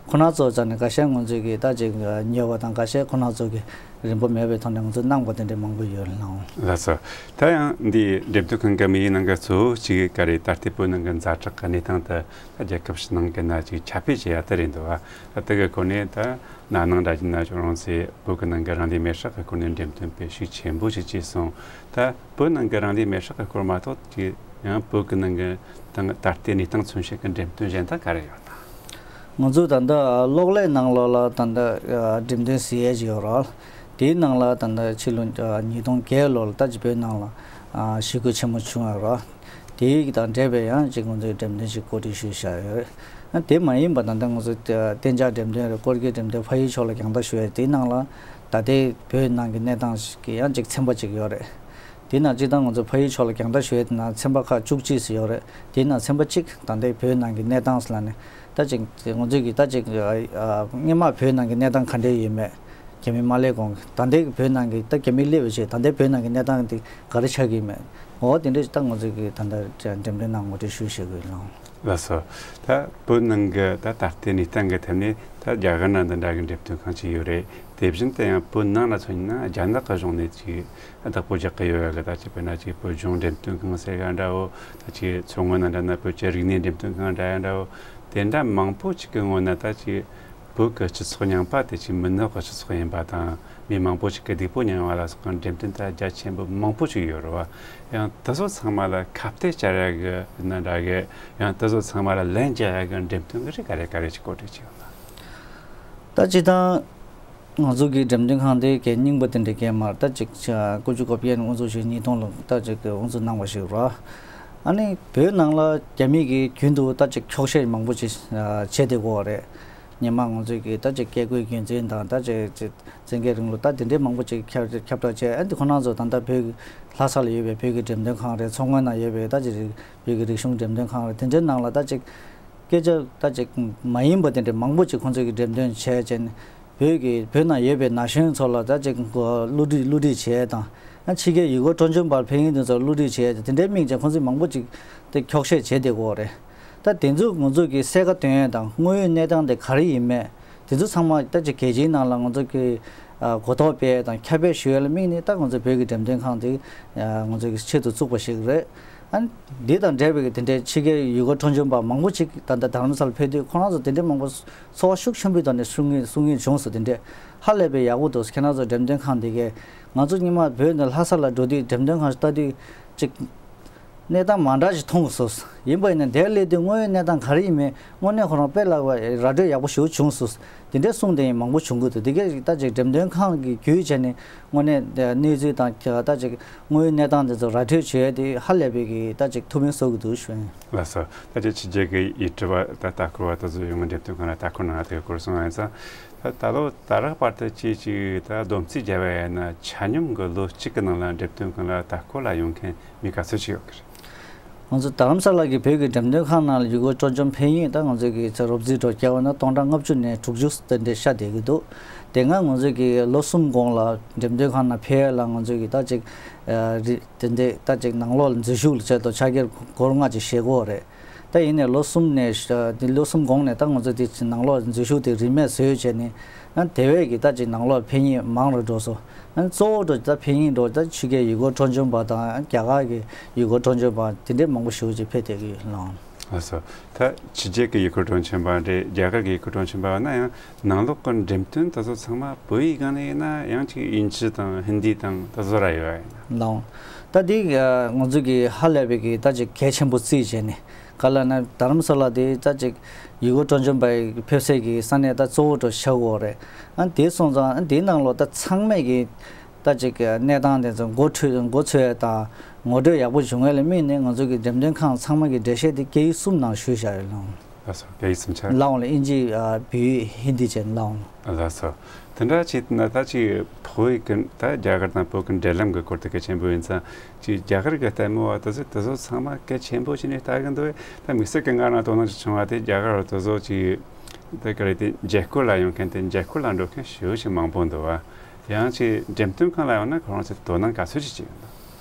ཁོ་ན་ཚོ་རྩ་ནས་ཁ་ཤས་ང་ཚོས་ཀྱི་ད་ཅིག་ཉོས་པ་དང་ཁ་ཤས་ཁོ་ན་ཚོ་གི་རིན་པ་མེད་པའི་ཐོག་ནས་ང་ཚོས་གནང་པ་དེ་འདྲས་མང་པོ་ཡོད་ལགས། ལགས་སོ། ད་ཡང་འདི་འགྲེམས་སྟོན་ཁང་གི་དམིགས་ཡུལ་ནང་གི་གཙོ་བོ་གཅིག་ག་རེ་ད་ལྟའི་བོད་ནང་གི་ཛ་དྲག་གི་གནས་སྟངས་དེ། ད་རྒྱལ་ཁབ་ཕྱི་ནང་གི་ནང་ཅིག་ཁྱབ་སྤེལ་བྱེད་ཡ་དེ་རེད་འདུག་བ། ད་དེ་གི་སྐོར་ནས་ད་ན་ནིང་འདྲ་བྱས་ན་ཁྱོད་རང་ཚོས་བོད་ཀྱི་ནང་གི་རང་ལུས་མེར་སྲེག་གི་སྐོར་ནས་འགྲེམས་སྟོན་དཔེ་ཤུགས་ཆེན་པོ་ཞིག་བྱས་སོང་། ད་བོད་ནང་གི་རང་ལུས་མེར་སྲེག་གི་སྐོར་མ་གཏོགས་ཀྱི་ཡང་བོད་ཀྱི་ནང་གི་ད་ད་ལྟའི་གནས་སྟངས་མཚོན་བྱེད་ཀྱི་འགྲེམས་སྟོན་གཞན་དག་ག་རེ་ཡོད་ན། ང་ཚོ་ད་ལྟ་གློག་ཀླད་ནང་ལོགས་ལ་ད་ལྟ་འགྲེམས་སྟོན་ཟེར་ཡས་ཅིག་ཡོད་རེད། དེའི་ནང་ལ་ད་ལྟ་ཕྱི་ལོ་ཉིས་སྟོང་བརྒྱད་ལོ་ལ་ད་ཅིག་བོད་ནང་ལ་ཞི་རྒོལ་ཆེན་མོ་བྱུང་ཡོད་རེད། དེའི་དང་འབྲེལ་བའི་ཡང་ཅིག་ང་ཚོའི་འགྲེམས་སྟོན་ཞིག་གོ་སྒྲིག་ཞུས་བཞག་ཡོད། ཨ་དེ་མ་ཡིན་པ་ད་ལྟ་ང་ཚོ་གཏན་འཇགས་འགྲེམས་སྟོན་རེད། སྐོར་སྐྱོད་འགྲེམས་སྟོན། ཕ་ཡུལ་ཕྱོགས་ལ་རྒྱང་ལྟ་ཞུ་ཡ་དེའི་ནང་ལ་ད་ལྟའི་བོད་ནང་གི་གནས་སྟངས་ཤིག་གི་ཡང་ཅིག་ཚན་པ་ཅིག་ཡོད་རེད། དེའི་ནང་སྤྱིར་བཏང་ང་ཚོ་ཕ་ཡུལ་ཕྱོགས་ལ་རྒྱང་ལྟ་ཞུ་ཡ་དེ་ནང་ཚན་པ་ཁག་བཅུ་གཅིག་ཙམ་ཡོད་རེད། དེའི་ནང་ཚན་པ་གཅིག་ད་ལྟའི་བོད་ནང་གི་གནས་སྟངས་ལ་ནི་ད་ཅིག་ང་ཚོས་ཀྱི་ད་ཅིག་སྔོན་མ་བོད་ནང་གི་གནས་སྟངས་ག་འདྲས་ཡོད་མེད། རྒྱ་མི་མ་སླེབས་གོང་གི་ད་ལྟའི་བོད་ནང་གི་ད་རྒྱ་མི་སླེབས་པའི་རྗེས་ད་ལྟའི་བོད་ནང་གི་གནས་སྟངས་དེ་ག་རེ་ཆགས་ཀྱི་མེད། འོ་དེ་འདྲ་ཞིག་ད་ང་ཚོས་ཀྱི་ད་ལྟ་འགྲེམས་སྟོན་ནང་ངོ་སྤྲོད་ཞུས་བཞག་གི་ཡོད་ལགས། ལགས་སོ། ད་བོད་ནང་གི་ད་ད་ལྟའི་གནས་སྟངས་ཀྱི་ཐད་ནས་ད་རྒྱ་གར་ནང་འདི་འདྲ་གི་འགྲེམས་སྟོན་ཁང་ཅིག་ཡོད་རེད། དེ་བཞིན་དུ་ཡང་བོད་ནང་ལ་མཚོན་ན་རྒྱ་ནག་གི་གཞུང་ནས་ཅིག་བདག་པོ་རྒྱག་གི་ཡོད་ཡ་གི་ད་ཅིག་དཔེར་ན་ཅིག་བོད་ལྗོངས་འགྲེམས་སྟོན་ཁང་ཟེར་ག་འདྲ་བོ། ད་ཅིག་མཚོ་སྔོན་ནང་འདྲ་ན་བོད་ཀྱི་རིག་གནས་འགྲེམས་སྟོན་ཁང་འདྲ་ཡ་འདྲ་བོ། དེ་འདྲ་མང་པོ་ཅིག་གི་ངོས་ནས་ད་ཅིག་བོད་ཀྱི་སྤྱི་ཚོགས་རྙིང་པ་དེ་ཅིག་མི་ནག་གི་སྤྱི་ཚོགས་ཡིན་པ་དང་། མི་མང་པོ་ཞིག་གི་སྡུག་པོ་མྱངས་པ་ལ་སོགས་པའི་འགྲེམས་སྟོན་ད་རྒྱ་ཆེན་པོ་མང་པོ་ཞིག་ཡོད་རེད་བ། ཡང་དེ་ཚོ་ཚང་མ་ལ་ཁ་གཏད་བཅག་ཡ་གི་ཡིན་ན་འདྲ་གི། ཡང་དེ་ཚོ་ཚང་མ་ལ་ལན་རྒྱག་ཡ་གི་འགྲེམས་སྟོན་གི་རིགས་ག་རེ་ག་རེ་ཞིག་གོ་སྒྲིག་བྱས་ཡོད་ན། ད་སྤྱིར་བཏང་ང་ཚོ་གི་འགྲེམས་སྟོན་ཁང་དེ་གའི་རྙིང་པ་དེ་འདྲ་གའི་མ་རེད། ད་ཅིག་དགུ་བཅུ་གོ་བརྒྱད་ནས་དབུ་འཛུགས་བྱས་ཉིས་སྟོང་ལ་ད་ཅིག་དབུ་འཛུགས་གནང་བ་ཞིག་རེད། ཨ་ནི་བོད་ནང་ལ་རྒྱ་མི་གིས་རྒྱུན་དུ་ད་ཅིག་འཁྱོག་བཤད་མང་པོ་ཅིག་བྱས་བསྡད་ཡོད་རེད། སྔོན་མ་ང་ཚོས་ཀྱི་ད་ཅིག་བཀས་བཀོད་རྒྱུད་འཛིན་དང་ད་ཅིག་ཅིག་བཙན་རྒྱལ་རིང་ལུགས་ད་དེ་འདྲའི་མང་པོ་ཅིག་ཁྱབ་ཁྱབ་བསྒྲགས་བྱས། ཨ་འདི་ཁོ་རང་ཚོ་ད་ལྟ་བོད་ཀྱི་ལྷ་ས་ལ་ཡོད་པའི་བོད་ཀྱི་འགྲེམས་སྟོན་ཁང་རེད། མཚོ་སྔོན་ན་ཡོད་པའི་ད་ཅིག་རིག་བོད་ཀྱི་རིག་གཞུང་འགྲེམས་སྟོན་ཁང་རེད། དེ་འདྲའི་ནང་ལ་ད་ཅིག་སྐད་ཆ་ད་ཅིག་མ་ཡིན་པ་དེ་འདྲའི་མང་པོ་ཅིག་ཁོང་ཚོས་ཀྱི་འགྲེམས་སྟོན་བྱས་བྱས་ནས་བོད་ཀྱི་བོད་ནང་ཡོད་པའི་ན་གཞོན་ཚོ་ལ་ད་ཅིག་བསླུ་བྲིད་བསླུ་བྲིད་བྱས་དང་། ཨ་ཕྱི་རྒྱལ་ཡུལ་སྐོར་སྤྲོ་འཆམ་པར་ཕེབས་མཁན་དེ་ཚོར་བསླུ་བྲིད་བྱས་དེ་འདྲའི་དམིགས་བྱས་ཁོང་ཚོས་མང་པོ་ཅིག་དེ་འཁྱོག་བཤད་བྱས་བསྡད་ཡོད་རེད། ད་དེ་ཚོ་ང་ཚོ་གི་གསལ་ཁ་སྟོན་ཡས་དང་དངོས་ཡོད་གནས་སྟངས་དེ་ག་རེ་ཡིན་མེད། དེ་ཚོ་ཚང་མ་ད་ཅིག་རྒྱལ་སྤྱིའི་ནང་ལ་ང་ཚོ་གི་ཨ་གོ་རྟོགས་སྤེལ་དང་ཁྱབ་སྤེལ་ཞུ་ཡས་ལ་དམིགས་ནས་ད་ང་ཚོ་བོད་ཀྱི་འགྲེམས་སྟོན་ཁང་དེ་ཨ་ང་ཚོ་གི་ཆེད་དུ་བཙུགས་པ་ཞིག་རེད། ཨ་འདི་དང་འབྲེལ་བའི་དེ་འདྲའི་ཕྱི་རྒྱལ་ཡུལ་སྐོར་སྤྲོ་འཆམ་པ་མང་པོ་ཅིག་ད་ལྟ་རྡ་རམ་ས་ལ་ཕེབས་དུས་ཁོ་རང་ཚོ་དེ་འདྲའི་མང་པོ་ཚོར་བ་ཤུགས་ཆེན་པོའི་ཐོག་ནས་གསུང་གི་གསུང་གི་བྱུང་སོང་། དེ་འདྲའི་ཧ་ལས་པའི་ཡག་པོ་འདུག་ཁྱེད་རང་ཚོ་འགྲེམས་སྟོན་ཁང་འདི་གས་ང་ཚོ་སྔོན་མ་བོད་ནས་ལྷ་ས་ལ་འགྲོ་དུས་འགྲེམས་སྟོན་ཁང་ལྟ་དུས་ཅིག་གནས་སྟངས་མ་འདྲ་ཞིག་མཐོང་སོང་། ཡིན་པ་ཡིན་ན་འདིར་སླེབས་དུས་དངོས་ཡོད་གནས་སྟངས་ག་རེ་ཡིན་མིན་དངོས་གནས་ཁོ་རང་དཔེ་ལ་ར་སྤྲོད་ཡག་པོ་ཞེ་པོ་བྱུང་སོང་། དེ་འདྲའི་གསུང་དེ་ཡང་མང་པོ་བྱུང་གི་འདུག་དེ་གས་ད་ཅིག་འགྲེམས་སྟོན་ཁང་གི་བརྒྱུད་བྱས་ནས་དངོས་གནས་གནས་ཚུལ་དང་ད་ཅིག་དངོས་ཡོད་གནས་སྟངས་དེ་ཚོ་ར་སྤྲོད་བྱས་ཏེ་ཧ་ལས་པའི་གི་ད་ཅིག་ཐུགས་ཕན་གསོས་ཀྱི་འདུག་ཞུ་ཡིན། ལགས་སོ། ད་ཅིག་ཕྱི་རྒྱལ་གྱི་ཡུལ་གྲུ་བ་ད་ལྟ་སྐོར་བ་དེ་ཚོ་ཡོང་འགྲེམས་སྟོན་ཁང་ལ་ལྟ་སྐོར་གནང་ཡ་དེ་སྐོར་གསུངས་ཡིན་ཙང་། ད་ད་ལོ་ད་རག་བར་དུ་ཅིག་ཅིག་ད་བསྡོམས་རྩིས་བརྒྱབ་པ་ཡིན་ན་ཆ་སྙོམས་ཀྱི་ལོ་གཅིག་གི་ནང་ལ་འགྲེམས་སྟོན་ཁང་ལ་ལྟ་སྐོར་ལ་ཡོང་མཁན་མི་ག་ཚོད་ཅིག་ཡོད་ཀྱི་རེད། ང་ཚོ་རྡ་རམ་ས་ལ་གི་བོད་ཀྱི་འགྲེམས་སྟོན་ཁང་ནང་ལ་ཡུལ་སྐོར་སྤྲོ་འཆམ་ཕེབས་མཁན་ད་ང་ཚོ་གི་ཚེ་རོབ་རྩིས་འགྲོ་བརྒྱབ་པ་ན་སྟོང་ཕྲག་ལྔ་བཅུ་ནས་དྲུག་ཅུ་དེ་འདྲ་ཤར་བསྡད་ཀྱི་འདུག་དེ་སྔ་ང་ཚོ་གི་ལོ་གསུམ་གོང་ལ་འགྲེམས་སྟོན་ཁང་ནང་ཕེབས་ཡ་ལ་ང་ཚོ་གི་ད་ཅིག་ཨ་རི་དེ་འདྲ་ད་ཅིག་ནང་ལོགས་ལ་འཛུལ་ཞུགས་ལ་ཆེད་དུ་ཕྱག་འཁྱེར་སྒོར་ལྔ་ཅིག་བཞེས་ཀྱི་ཡོད་རེད། ད་ཡིན་ནའི་ལོ་གསུམ་ནས་ཨ་ལོ་གསུམ་གོང་ནས་ད་ང་ཚོ་དེ་ནང་ལོགས་འཛུལ་ཞུགས་དེ་རིན་མེད་བཟོས་བྱས་ནས་ ཡང་དེ་བས་ཀྱི་ད་ཅིག་ནང་ལོགས་ཕེབས་མཁན་མང་རུ་འགྲོ་སོང་། ཡང་གཙོ་བོ་འགྲོ་ད་ཕེབས་མཁན་འགྲོ་ད་ཕྱི་རྒྱལ་ཡུ་གུར་གྲངས་ཅན་པ་དང་རྒྱ་གར་གྱི་ཡུ་གུར་གྲངས་ཅན་པ་དེ་འདྲའི་མང་པོ་ཞེ་པོ་ཅིག་ཕེབས་བསྡད་ཀྱི་ཡོད་ལགས། ལགས་སོ། ད་ཕྱི་རྒྱལ་གྱི་ཡུ་གུར་གྲངས་ཅན་པ་རེད། རྒྱ་གར་གྱི་ཡུ་གུར་གྲངས་ཅན་པ་ཡིན་ན་ཡང་ནང་ལོགས་ཀྱི་འགྲེམས་སྟོན་དེ་ཚོ་ཚང་མ་བོད་ཡིག་སྒང་ནས་ཡིན་ན་ཡང་ཅིག་དབྱིན་ཇི་དང་ཧིན་དི་དང་དེ་ཚོ་ར་ཡོད་ཡིན་ན། ལགས། ད་འདི་ང་ཚོ་གི་ཧ་ལས་པའི་གི་ད་ཅིག་གལ་ཆེན་པོ་བརྩིས་བྱས་ནས། ག་ལ་ན་རྡ་རམ་ས་ལ་དེ་ད་ཅིག་ཡུ་གུར་གྲངས་ཅན་པའི་ཕེབས་སའི་གི་ས་གནས་ད་གཙོ་བོ་འགྲོ་ཆགས་ཡོད་རེད། ཨ་དེ་སོང་ཙང་ཨ་དེའི་ནང་ལོགས་ད་ཚང་མས་གི་ད་ཅིག་གནས་སྟངས་དེ་ཚོ་མགོ་འཁྲུད་མགོ་ཚོས་དང་ངོ་སྤྲོད་ཡག་པོ་བྱུང་བ་ལ་དམིགས་ནས་ང་ཚོ་གི་འགྲེམས་སྟོན་ཁང་ཚང་མ་གི་འགྲེལ་བཤད་དེ་སྐད་ཡིག་གསུམ་ནང་ཞུས་བཞག་ཡོད་ལགས། ལགས་སོ། སྐད་ཡིག་གསུམ་ཆར། ལགས་འོང་ལ་དབྱིན་ཇི་ཨ་བོད་ཡིག་ཧིན་དི་བཅས་ལགས་འོང་། ལགས་སོ། དེ་འདྲ་བྱས་ན་ད་ཅིག་བོད་ཡིག་གི་ད་རྒྱ་གར་དང་བོད་ཀྱི་འབྲེལ་ལམ་གྱི་སྐོར་དེ་གལ་ཆེན་པོ་ཡིན་ཙང་། ཅིག་རྒྱ་གར་གྱི་ལྟད་མོ་བ་དེ་ཚོ་དེ་ཚོ་ཚང་མ་གལ་ཆེན་པོ་བྱས་ནས་ལྟ་གི་འདུག་ད་དམིགས་བསལ་གྱི་ང་རང་དོ་སྣང་ཅིག་བྱུང་བ་དེ་རྒྱ་གར་བ་དེ་ཚོ་ཅིག་ད་ག་རེ་དེ་མཇལ་སྐོར་ལ་ཡོང་མཁན་དེ་མཇལ་སྐོར་ལ་འགྲོ་མཁན་ཞེ་པོ་ཅིག་མང་པོ་འདུག་བ། ཡང་ཅིག་འགྲེམས་སྟོན་ཁང་ལ་ཡོང་ན་ཁོ་རང་ཚོས་དོ་སྣང་ག་ཚོད་ཅིག་བྱེད་ཀྱི་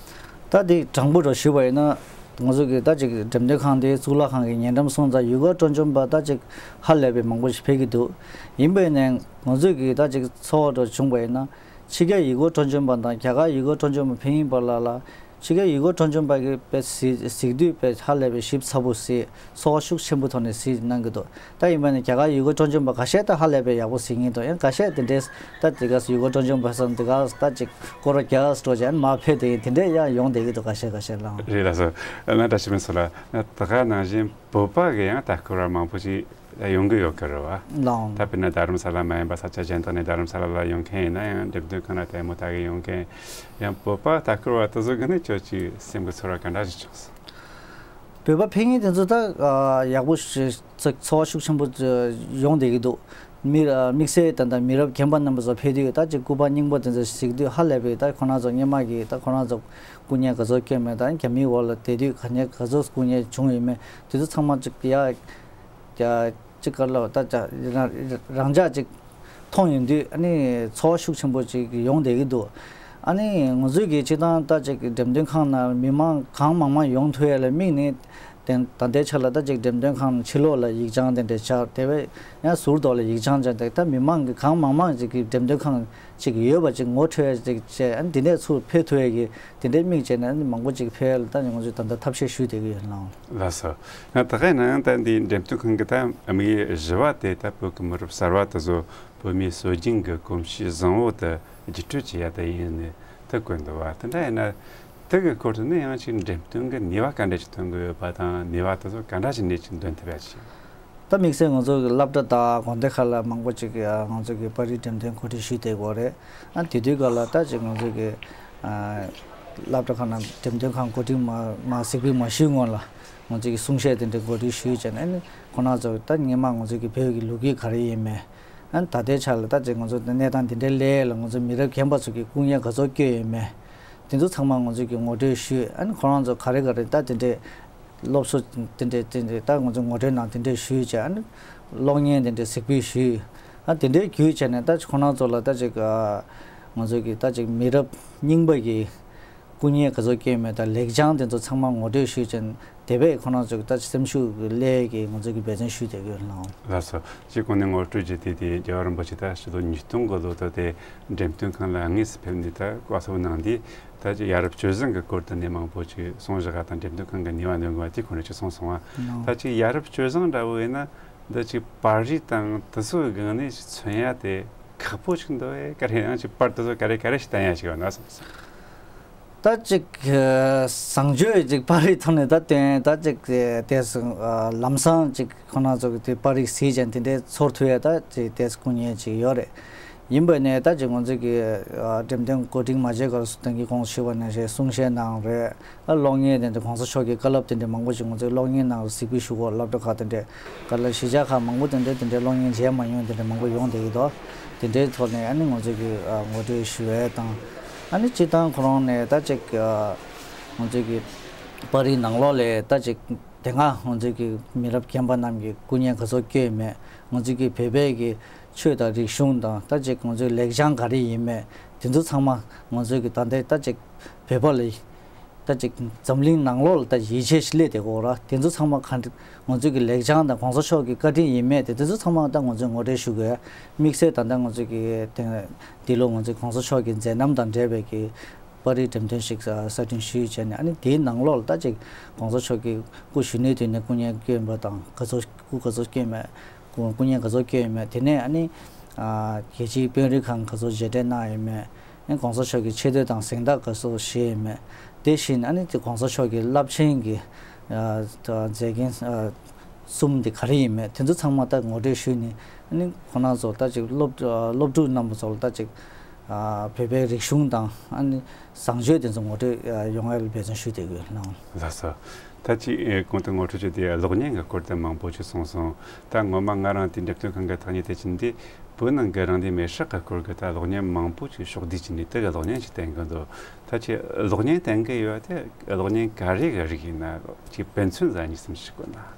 འདུག་ད་དེ་དྲང་པོ་རུ་ཞུས་པ་ཡིན་ན། ང་ཚོ་གི་ད་ཅིག་འགྲེམས་སྟོན་ཁང་དེ་གཙུག་ལག་ཁང་གི་ཉེ་འགྲམ་སོང་ཙང་ཡུ་གུར་གྲངས་ཅན་པ་ད་ཅིག་ཧ་ལས་པའི་མང་པོ་ཞིག་ཕེབས་ཀྱི་འདུག་ཡིན་པས་ན་ང་ཚོས་གི་ད་ཅིག་ཚོར་བ་རུ་བྱུང་པ་ཡིན་ན། ཕྱི་རྒྱལ་ཡུ་གུར་གྲངས་ཅན་པ་དང་རྒྱ་གར་ཡུ་གུར་གྲངས་ཅན་པ་ཕེབས་ཡིན་པ་ལ་ལ། ཕྱི་རྒྱལ་ཡུ་གུར་གྲངས་ཅན་པ་གི་དཔེ་གཟིགས་གཟིགས་དུས་དཔེ་ཧ་ལས་པའི་ཞིབ་ཚགས་པོ་གཟིགས་ཚོར་བ་ཤུགས་ཆེན་པོ་ཐོག་ནས་གཟིགས་གནང་གི་འདུག་ད་ཡིན་པ་ནི་རྒྱ་གར་ཡུ་གུར་གྲངས་ཅན་པ་ཁ་ཤས་ད་ཧ་ལས་པའི་ཡག་པོ་གཟིགས་ངེས་འདུག་ཡང་ཁ་ཤས་དེ་འདྲས་ད་དེ་ག་ཡུ་གུར་གྲངས་ཅན་པ་སང་དེ་ག་ད་ཅིག་སྐོར་ར་རྒྱག་སྤྲོ་བྱས་མ་ཕེབས་དེ་དེ་འདྲས་ཡང་ཡོང་བསྡད་ཀྱི་འདུག་ཁ་ཤས་ཁ་ཤས་ལ། རེད་ལགས་སོ། ལགས་བཀྲ་ཤིས་བདེ་ལེགས་སོ་ལགས། ད་ག་ནང་བཞིན་བོད་པ་གི་ཡང་ལྟ་སྐོར་བ་མང་པོ་ཞིག་ཡོང་གི་ཡོད་ཀྱི་རེད་བ། ལགས་འོང་། ད་དཔེར་ན་རྡ་རམ་ས་ལ་མ་ཡིན་པ་ས་ཆ་གཞན་དག་ནས་རྡ་རམ་ས་ལ་ལ་ཡོང་མཁན་ཡིན་ན་ཡང་འགྲེམས་སྟོན་ཁང་ལ་ལྟད་མོ་ལྟ་གི་ཡོང་མཁན། ཡང་བོད་པ་ལྟ་སྐོར་བ་དེ་ཚོ་གི་ནི་ཁྱོད་ཀྱི་སེམས་ཀྱི་ཚོར་བ་ག་འདྲ་ཞིག་བྱུང་སོང་། བོད་པ་ཕེབས་མཁན་དེ་ཚོ་ད་ཨ་ཡག་པོ་ཞིག་ཚོ་ཚོར་བ་ཤུགས་ཆེན་པོ་ཡོང་བསྡད་ཀྱི་འདུག་མི་ཨ་དམིགས་བསལ་ད་ལྟ་མི་རབས་རྒན་པ་རྣམ་པ་ཚོ་ཕེབས་དུས་ད་ཅིག་སྐུ་པར་རྙིང་པ་དེ་ཚོ་གཟིགས་དུས་ཧ་ལས་པའི་ད་ཁོ་རང་ཚོ་སྔོན་མ་གི་ད་ཁོ་རང་ཚོ་སྐུ་ངལ་ག་ཚོད་བསྐྱོན་མེད་ད་རྒྱ་མིའི་འོག་ལ་བསྡད་དུས་ག་ནས་ག་ཚོད་སྐུ་ངལ་བྱུང་ཡོད་མེད་དེ་ཚོ་ཚང་མ་ཅིག་ཡ། ཀྱ་ཅིག་ག་ལ་ད་ཅ་རང་རང་ཅག་ཅིག་མཐོང་ཡོང་དུས་ཨ་ནི་ཚོར་བ་ཤུགས་ཆེན་པོ་ཅིག་ཡོང་བསྡད་ཀྱི་འདུག་ཨ་ནི་ང་ཚོས་ཀྱི་སྤྱིར་བཏང་ད་ཅིག་འགྲེམས་སྟོན་ཁང་ནང་མི་མང་གང་མང་མང་ཡོང་ཐུབ་ཡ་ལ་དམིགས་ནས་དེ་ད་ལྟའི་ཆ་ལ་ད་ཅིག་འགྲེམས་སྟོན་ཁང་ཕྱི་ལོགས་ལ་ཡིག་བྱང་དེ་འདྲ་ཆགས་དེ་བས་ཡང་ཟུར་ཐོག་ལ་ཡིག་བྱང་བྱས་ཏེ་ད་མི་མང་གི་གང་མང་མང་ཅིག་གི་འགྲེམས་སྟོན་ཁང་ཅིག་ཡོད་པ་ཅིག་ངོ་འཕྲོད་ཡ་ཅིག་བྱས་ཨ་ནི་དེ་འདྲས་ཚུར་ཕེབས་ཐུབ་ཡ་གི་དེ་འདྲའི་དམིགས་བྱས་ནས་མང་པོ་ཅིག་ཕེབས་ལ་ད་ང་ཚོས་ད་ལྟ་ཐབས་ཤེས་ཞུས་བསྡད་ཀྱི་ཡོད་ལགས། ལགས་སོ། ང་ད་ག་ནང་ད་འདི་འགྲེམས་སྟོན་ཁང་གི་ད་དམིགས་ཡུལ་བཞི་བ་དེ་ད་བོད་ཀྱི་མི་རབས་གསར་བ་དེ་ཚོ་བོད་མིའི་སྲོལ་རྒྱུན་གྱི་གོམས་གཤིས་བཟང་བོ་དེ་བརྒྱུད་སྤྲོད་བྱེད་ཡ་དེ་ཡིན་ནི་དེ་བཀོད་འདུག་བ། དེ་འདྲ་ཡིན་ན་དེ་གི་སྐོར་དུ་ནི་ཡང་ཅིག་འགྲེམས་སྟོན་གྱི་ནུས་པ་ག་འདྲ་ཅིག་ཐོན་གྱི་ཡོད་པ་དང་ནུས་པ་དེ་ཚོ་ག་འདྲ་ཅིག་ནས་ཅིག་འདོན་ཐུབ་ཡ་ཅིག་ད་དམིགས་བསལ་ང་ཚོ་གི་སློབ་གྲྭ་དང་དགོན་སྡེ་ཁག་ལ་མང་པོ་ཅིག་ང་ཚོ་གི་པར་རིས་འགྲེམས་སྟོན་གོ་སྒྲིག་ཞུས་བསྡད་ཡོད་རེད། ཨ་དེ་དུས་སྐབས་ལ་ད་ཅིག་ང་ཚོ་གི་ཨ་སློབ་གྲྭ་ཁག་ནང་འགྲེམས་སྟོན་ཁང་གོ་སྒྲིག་མ་མ་གཟིགས་པའི་མ་ཞུས་སྔོན་ལ་ང་ཚོ་གི་གསུང་བཤད་དེ་འདྲ་གོ་སྒྲིག་ཞུས་བྱས་ནས་ཨ་ནི་ཁོང་རྣམ་ཚོ་ད་སྔོན་མ་ང་ཚོ་གི་བོད་ཀྱི་ལོ་རྒྱུས་ག་རེ་ཡིན་མིན། ཨ་ནི་ད་ལྟའི་ཆ་ལ་ད་ཅིག་ང་ཚོ་གནས་སྟངས་དེ་འདྲའི་སླེབས་ལ་ང་ཚོ་མི་རབས་རྒན་པ་ཚོ་གི་སྐུ་ངལ་ག་ཚོད་བསྐྱོན་ཡོད་མེད། དེ་ཚོ་ཚང་མ་ང་ཚོ་གི་ངོ་སྤྲོད་ཞུས། ཨ་ནི་ཁོ་རང་ཚོ་ག་རེ་ག་རེ་ད་དེ་འདྲའི་སློབ་གསོ་དེ་འདྲའི་དེ་འདྲའི་ད་ང་ཚོ་ངོ་སྤྲོད་ནང་དེ་འདྲའི་ཞུས་བྱས་ཨ་ནི་གློག་བརྙན་དེ་འདྲའི་གཟིགས་འབུལ་ཞུས། ཨ་དེ་འདྲའི་བརྒྱུད་བྱས་ནས་ད་ཁོ་རང་ཚོ་ལ་ད་ཅིག་ཨ་ང་ཚོ་གི་ད་ཅིག་མི་རབས་རྙིང་པ་གི་སྐུ་ངལ་ག་ཚོད་བསྐྱོན་མེད་ད་ལེགས་བྱང་དེ་ཚོ་ཚང་མ་ངོ་སྤྲོད་ཞུས་བྱས་དེ་བས་ཁོ་རང་ཚོ་གི་ད་སེམས་ཤུགས་སླེབས་ཀྱི་ང་ཚོ་གི་འབད་བརྩོན་ཞུས་བསྡད་ཀྱི་ཡོད་ལགས། ལགས་སོ། སྤྱིར་གོང་ནས་ངོ་སྤྲོད་བྱས་ཏེ་དེ་རྒྱལ་བ་རིན་པོ་ཆེ་ད་ཕྱི་ལོ་ཉིས་སྟོང་གི་ལོ་ད་དེ་འགྲེམས་སྟོན་ཁང་ལ་དངོས་སུ་ཕེབས་ནས་ད་བཀའ་སློབ་གནང་དུས་ད་ཅིག་ཡ་རབས་སྤྱོད་བཟང་གི་སྐོར་དུ་ནས་མང་པོ་ཅིག་གསུང་བཞག་པ་དང་འགྲེམས་སྟོན་ཁང་གི་ནུས་པ་འདོན་དགོས་པ་དེ་ཁོ་ནས་ཅིག་གསུངས་སོང་བ། ད་ཅིག་ཡ་རབས་སྤྱོད་བཟང་འདྲ་བོ་ཡིན་ན་ད་ཅིག་པར་རིས་དང་དེ་ཚོའི་སྒང་ནས་ཅིག་མཚོན་ཡ་དེ་ཁག་པོ་ཅིག་འདུག་ཨེ། ག་རེ་ཡང་ཅིག་པར་དེ་ཚོ་ག་རེ་ག་རེ་ཞིག་བསྟན་ཡ་ཅིག་ཡོད་ན་བསམ་སོང་། ད་ཅིག་བཟང་སྤྱོད་ཅིག་པར་རིས་ཐོག་ནས་ད་བསྟན་ད་ཅིག་དེ་ལམ་སང་ཅིག་ཁོ་ན་ཚོ་གི་དེ་པར་རིས་གཟིགས་ཅན་དེ་འདྲའི་ཚོར་ཐུབ་ཡ་ད་ཅིག་དེ་སྐུ་ཉེ་ཅིག་ཡོད་རེད། ཡིན་པ་ནས་ད་ཅིག་ང་ཚོ་གི་འགྲེམས་སྟོན་གོ་སྒྲིག་མ་བྱས་སྐབས་སུ་ད་གིན་གོང་ཞུས་པ་ནང་བཞིན་གསུང་བཤད་གནང་རེད། ཨ་གློག་བརྙན་དེ་འདྲ་གོང་ས་མཆོག་གི་བཀའ་སློབ་དེ་འདྲ་མང་པོ་ཞིག་ང་ཚོས་གློག་བརྙན་ནང་གཟིགས་འབུལ་ཞུ་གོ་སློབ་གྲྭ་ཁག་དེ་འདྲ་ག་ལ་གཞིས་ཆགས་ཁག་མང་པོ་དེ་འདྲ་དེ་འདྲའི་གློག་བརྙན་མཇལ་མ་མྱོང་དེ་འདྲ་མང་པོ་ཡོང་བསྡད་ཀྱི་འདུག་དེ་འདྲའི་ཐོག་ནས་ཨ་ནི་ང་ཚོས་ཀྱི་ཨ་ངོ་སྤྲོད་ཞུ་ཡས་དང་། ཨ་ནི་སྤྱིར་བཏང་ཁོ་རང་ནས་ད་ཅིག་ཨ་ང་ཚོས་ཀྱི་པར་རིས་ནང་ལོགས་ལ་ད་ཅིག་དེ་སྔ་ང་ཚོས་ཀྱི་མི་རབས་རྒན་པ་རྣམས་ཀྱི་སྐུ་ཉེ་ག་ཚོད་བསྐྱོན་མེད། ང་ཚོས་ཀྱི་བོད་པའི་གི་ཆོས་དང་རིག་གཞུང་དང་ད་ཅིག་ང་ཚོའི་ལེགས་བྱང་ག་རེ་ཡིན་མེད་དེ་ཚོ་ཚང་མ་ང་ཚོས་ཀྱི་ད་ལྟའི་ད་ཅིག་བོད་པ་ལ་ ད་ཅིག་འཛམ་གླིང་ནང་ལོགས་ལ་ད་ཡིད་ཆེས་ཤིག་སླེབས་བསྡད་ཀྱི་ཡོད་རེད། དེ་ཚོ་ཚང་མ་ག་འདྲ་ང་ཚོ་གི་ལེགས་བྱང་དང་གོང་ས་མཆོག་གི་བཀའ་དྲིན་ཡིན་མེད་དེ་དེ་ཚོ་ཚང་མ་ད་ང་ཚོས་ངོ་སྤྲོད་ཞུ་དགོས། དམིགས་བསལ་ད་ལྟ་ང་ཚོ་གི་དེ་འདི་ལོ་ང་ཚོའི་གོང་ས་མཆོག་གི་མཛད་རྣམ་དང་འབྲེལ་བའི་གི་པར་རིས་འགྲེམས་སྟོན་ཞིག་གསར་སྐྲུན་ཞུས་བྱས་ནས། ཨ་ནི་དེའི་ནང་ལོགས་ལ་ད་ཅིག་གོང་ས་མཆོག་གི་སྐུ་གཞོན་ནུའི་དུས་ནས་སྐུ་ངལ་བསྐྱོན་པ་དང་ག་ཚོད་སྐུ་ག་ཚོད་བསྐྱོན་མེད། སྐུ་སྐུ་ངལ་ག་ཚོད་བསྐྱོན་ཡོད་མེད། དེ་ནས་ཨ་ནི་ཨ་རྒྱལ་སྤྱིའི་དཔོན་རིགས་ཁག་ག་ཚོད་མཇལ་འཕྲད་གནང་ཡོད་མེད། ཨ་ནི་གོང་ས་མཆོག་གི་ཆེ་བསྟོད་དང་གཟེངས་རྟགས་ག་ཚོད་བཞེས་ཡོད་མེད། དེ་བཞིན་ཨ་ནི་དེ་གོང་ས་མཆོག་གི་རླབས་ཆེན་གྱི་ཨ་མཛད་འགན་ཨ་གསུམ་དེ་ག་རེ་ཡིན་མེད་དེ་ཚོ་ཚང་མ་ད་ངོ་སྤྲོད་ཞུས་ནས། ཨ་ནི་ཁོང་རྣམ་ཚོ་ད་ཅིག་སློབ་ཨ་སློབ་ཕྲུག་རྣམ་པ་ཚོ་ལ་ད་ཅིག་ཨ་བོད་པའི་རིག་གཞུང་དང་ཨ་ནི་བཟང་སྤྱོད་དེ་ཚོ་ངོ་སྤྲོད་ཨ་ཡོང་ཡ་ལ་འབད་བརྩོན་ཞུས་བསྡད་ཡོད་ལགས། ལགས་སོ། ད་ཅིག་ཨེ་གོང་དུ་ངོ་སྤྲོད་བྱས་ཏེ་གློག་བརྙན་གྱི་སྐོར་དེ་མང་པོ་ཅིག་གསུངས་སོང་། ད་ངོ་མ་ང་རང་དེ་འགྲེམས་སྟོན་ཁང་གི་ཐག་ཉེ་དེ་ཕྱིན་ཏེ་བོད་ནང་གི་རང་བདེན་མེད་སྲིད་ཀྱི་སྐོར་གྱི་ད་གློག་བརྙན་མང་པོ་ཅིག་ཕྱོགས་བསྡུས་བྱས་ནས་དེ་གི་གློག་བརྙན་ཞིག་བསྟན་གྱི་འདུག་ད་ཅིག་གློག་བརྙན་བསྟན་གྱི་ཡོད་དེ་གློག་བརྙན་ག་རེ་གི་རིགས་ཡིན་ན་ཅིག་དཔེ་མཚོན་ཟིག་གཉིས་གསུམ་ཞིག་དགོས་ན།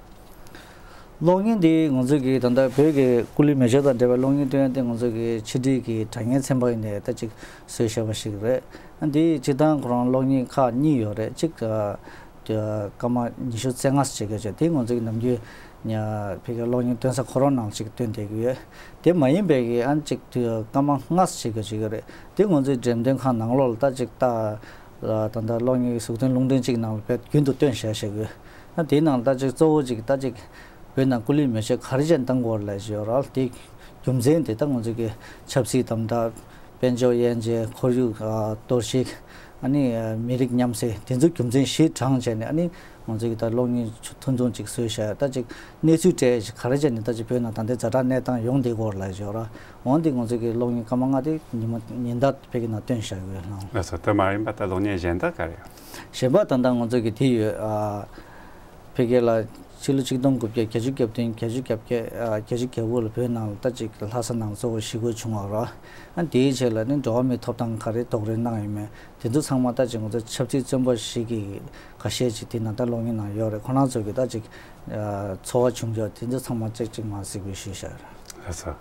གློག་བརྙན་འདི་ང་ཚོ་གི་ད་ལྟ་བོད་ཀྱི་སྐུ་ལུས་མེ་མཆོད་དང་འབྲེལ་བའི་གློག་བརྙན་སྟོན་ཡ་དེ་ང་ཚོ་གི་ཕྱི་དྲིལ་གྱི་དྲ་བརྙན་ཚན་པ་ཡིན་ནའི་ད་ཅིག་བཟོས་བཞག་པ་ཞིག་རེད། ཨ་འདི་སྤྱིར་བཏང་ཁོ་རང་གློག་བརྙན་ཁག་གཉིས་ཡོད་རེད། གཅིག་ཨ་སྐར་མ་ཉི་ཤུ་རྩ་ལྔ་ཙམ་བྱེད་དགོས་བྱས། དེ་ང་ཚོ་གི་ནམ་རྒྱུན་ཕ་གིའི་གློག་བརྙན་སྟོན་ས་ཁོ་རང་ནང་ཅིག་སྟོན་བསྡད་ཀྱི་ཡོད། དེ་མ་ཡིན་པའི་གི་ཨ་ཅིག་སྐར་མ་ལྔ་ཙམ་བྱེད་དགོས་བྱེད་ཀྱི་རེད། དེ་ང་ཚོའི་འགྲེམས་སྟོན་ཁང་ནང་ལོགས་ལ་ད་ཅིག་ད་ད་ལྟ་གློག་བརྙན་གྱི་གཟུགས་མཐོང་རླུང་འཕྲིན་གཅིག་ནང་ལ་བོད་རྒྱུན་དུ་སྟོན་བཞག་བཞག་གི་ཡོད། ཨ་དེའི་ནང་ད་ཅིག་གཙོ་བོ་ཅིག་ད་ཅིག་བོད་ནང་སྐུ་ལུས་མེ་མཆོད་ག་རེ་བྱས་བཏང་དགོས་ལབ་ཞིག་ཡོད་རེད། དེ་རྒྱུ་མཚན་དེ་ད་ང་ཚོ་གི་ཆབ་སྲིད་དམ་དྲག་དཔལ་འབྱོར་དབྱེ་འབྱེད། ཁོར་ཡུག་ཨ་གཏོར་བཤིག་ཨ་ནི་ཨ་མི་རིགས་མཉམ་བསྲེས། དེ་ཚོ་རྒྱུ་མཚན་བཞི་དྲངས་བྱས་ནས་ཨ་ནི་ང་ཚོ་གི་ད་གློག་བརྙན་ཐུང་ཐུང་ཅིག་བཟོས་བཞག་ད་ཅིག་གནས་ཚུལ་སྤྲད་ཅིག་ག་རེ་བྱས་ནས་ད་ཅིག་བོད་ནང་ད་ལྟའི་ཛ་དྲག་གནས་སྟངས་ཡོང་བསྡད་ཡོད་རེད་ལབ་ཞིག་ཡོད་རེད། འོན་ཏེ་ང་ཚོ་གི་གློག་བརྙན་སྐར་མ་ལྔ་དེ་ཉི་མ་ཉིན་ལྟར་ཕ་གི་ནང་སྟོན་བཞག་ཡོད་ལགས། ལགས་སོ། དེ་མ་ཡིན་པ་ད་གློག་བརྙན་གཞན་དག་ག་རེ་ཡོད། གཞན་པ་ད་ལྟ་ང་ཚོ་གི་དེ་ཡོད། ཨ་ཕ་གི་ལ་ཕྱི་ལོ་ཆིག་སྟོང་དགུ་བརྒྱ་བརྒྱད་ཅུ་གྱ་བདུན། བརྒྱད་ཅུ་གྱ་བརྒྱད། ཨ་བརྒྱད་ཅུ་གྱ་དགུ་ལ་བོད་ནང་ལ་ད་ཅིག་ལྷ་ས་ནང་གཙོ་བོ་ཞི་རྒོལ་བྱུང་བ་རེད། ཨ་དེའི་རྗེས་ལ་ནི་འགྲོ་བ་མིའི་ཐོབ་ཐང་ག་རེ་རྡོག་རོལ་གནང་ཡོད་མེད་དེ་ཚོ་ཚང་མ་ད་ཅིག་ང་ཚོ་ཆབ་སྲིད་བཙོན་པ་ཞིག་གི་ཁ་ཤས་ཅིག་དེ་ནང་ད་གློག་བརྙན་ནང་ཡོད་རེད། ཁོ་རང་ཚོ་གི་ད་ཅིག་ཨ་ཚོར་བ་བྱུང་རྒྱུ་དེ་ཚོ་ཚང་མ་ཅིག་ཅིག་མར་གཟིགས་འབུལ་ཞུས་བཞག་ཡོད་རེད། ལགས་སོ།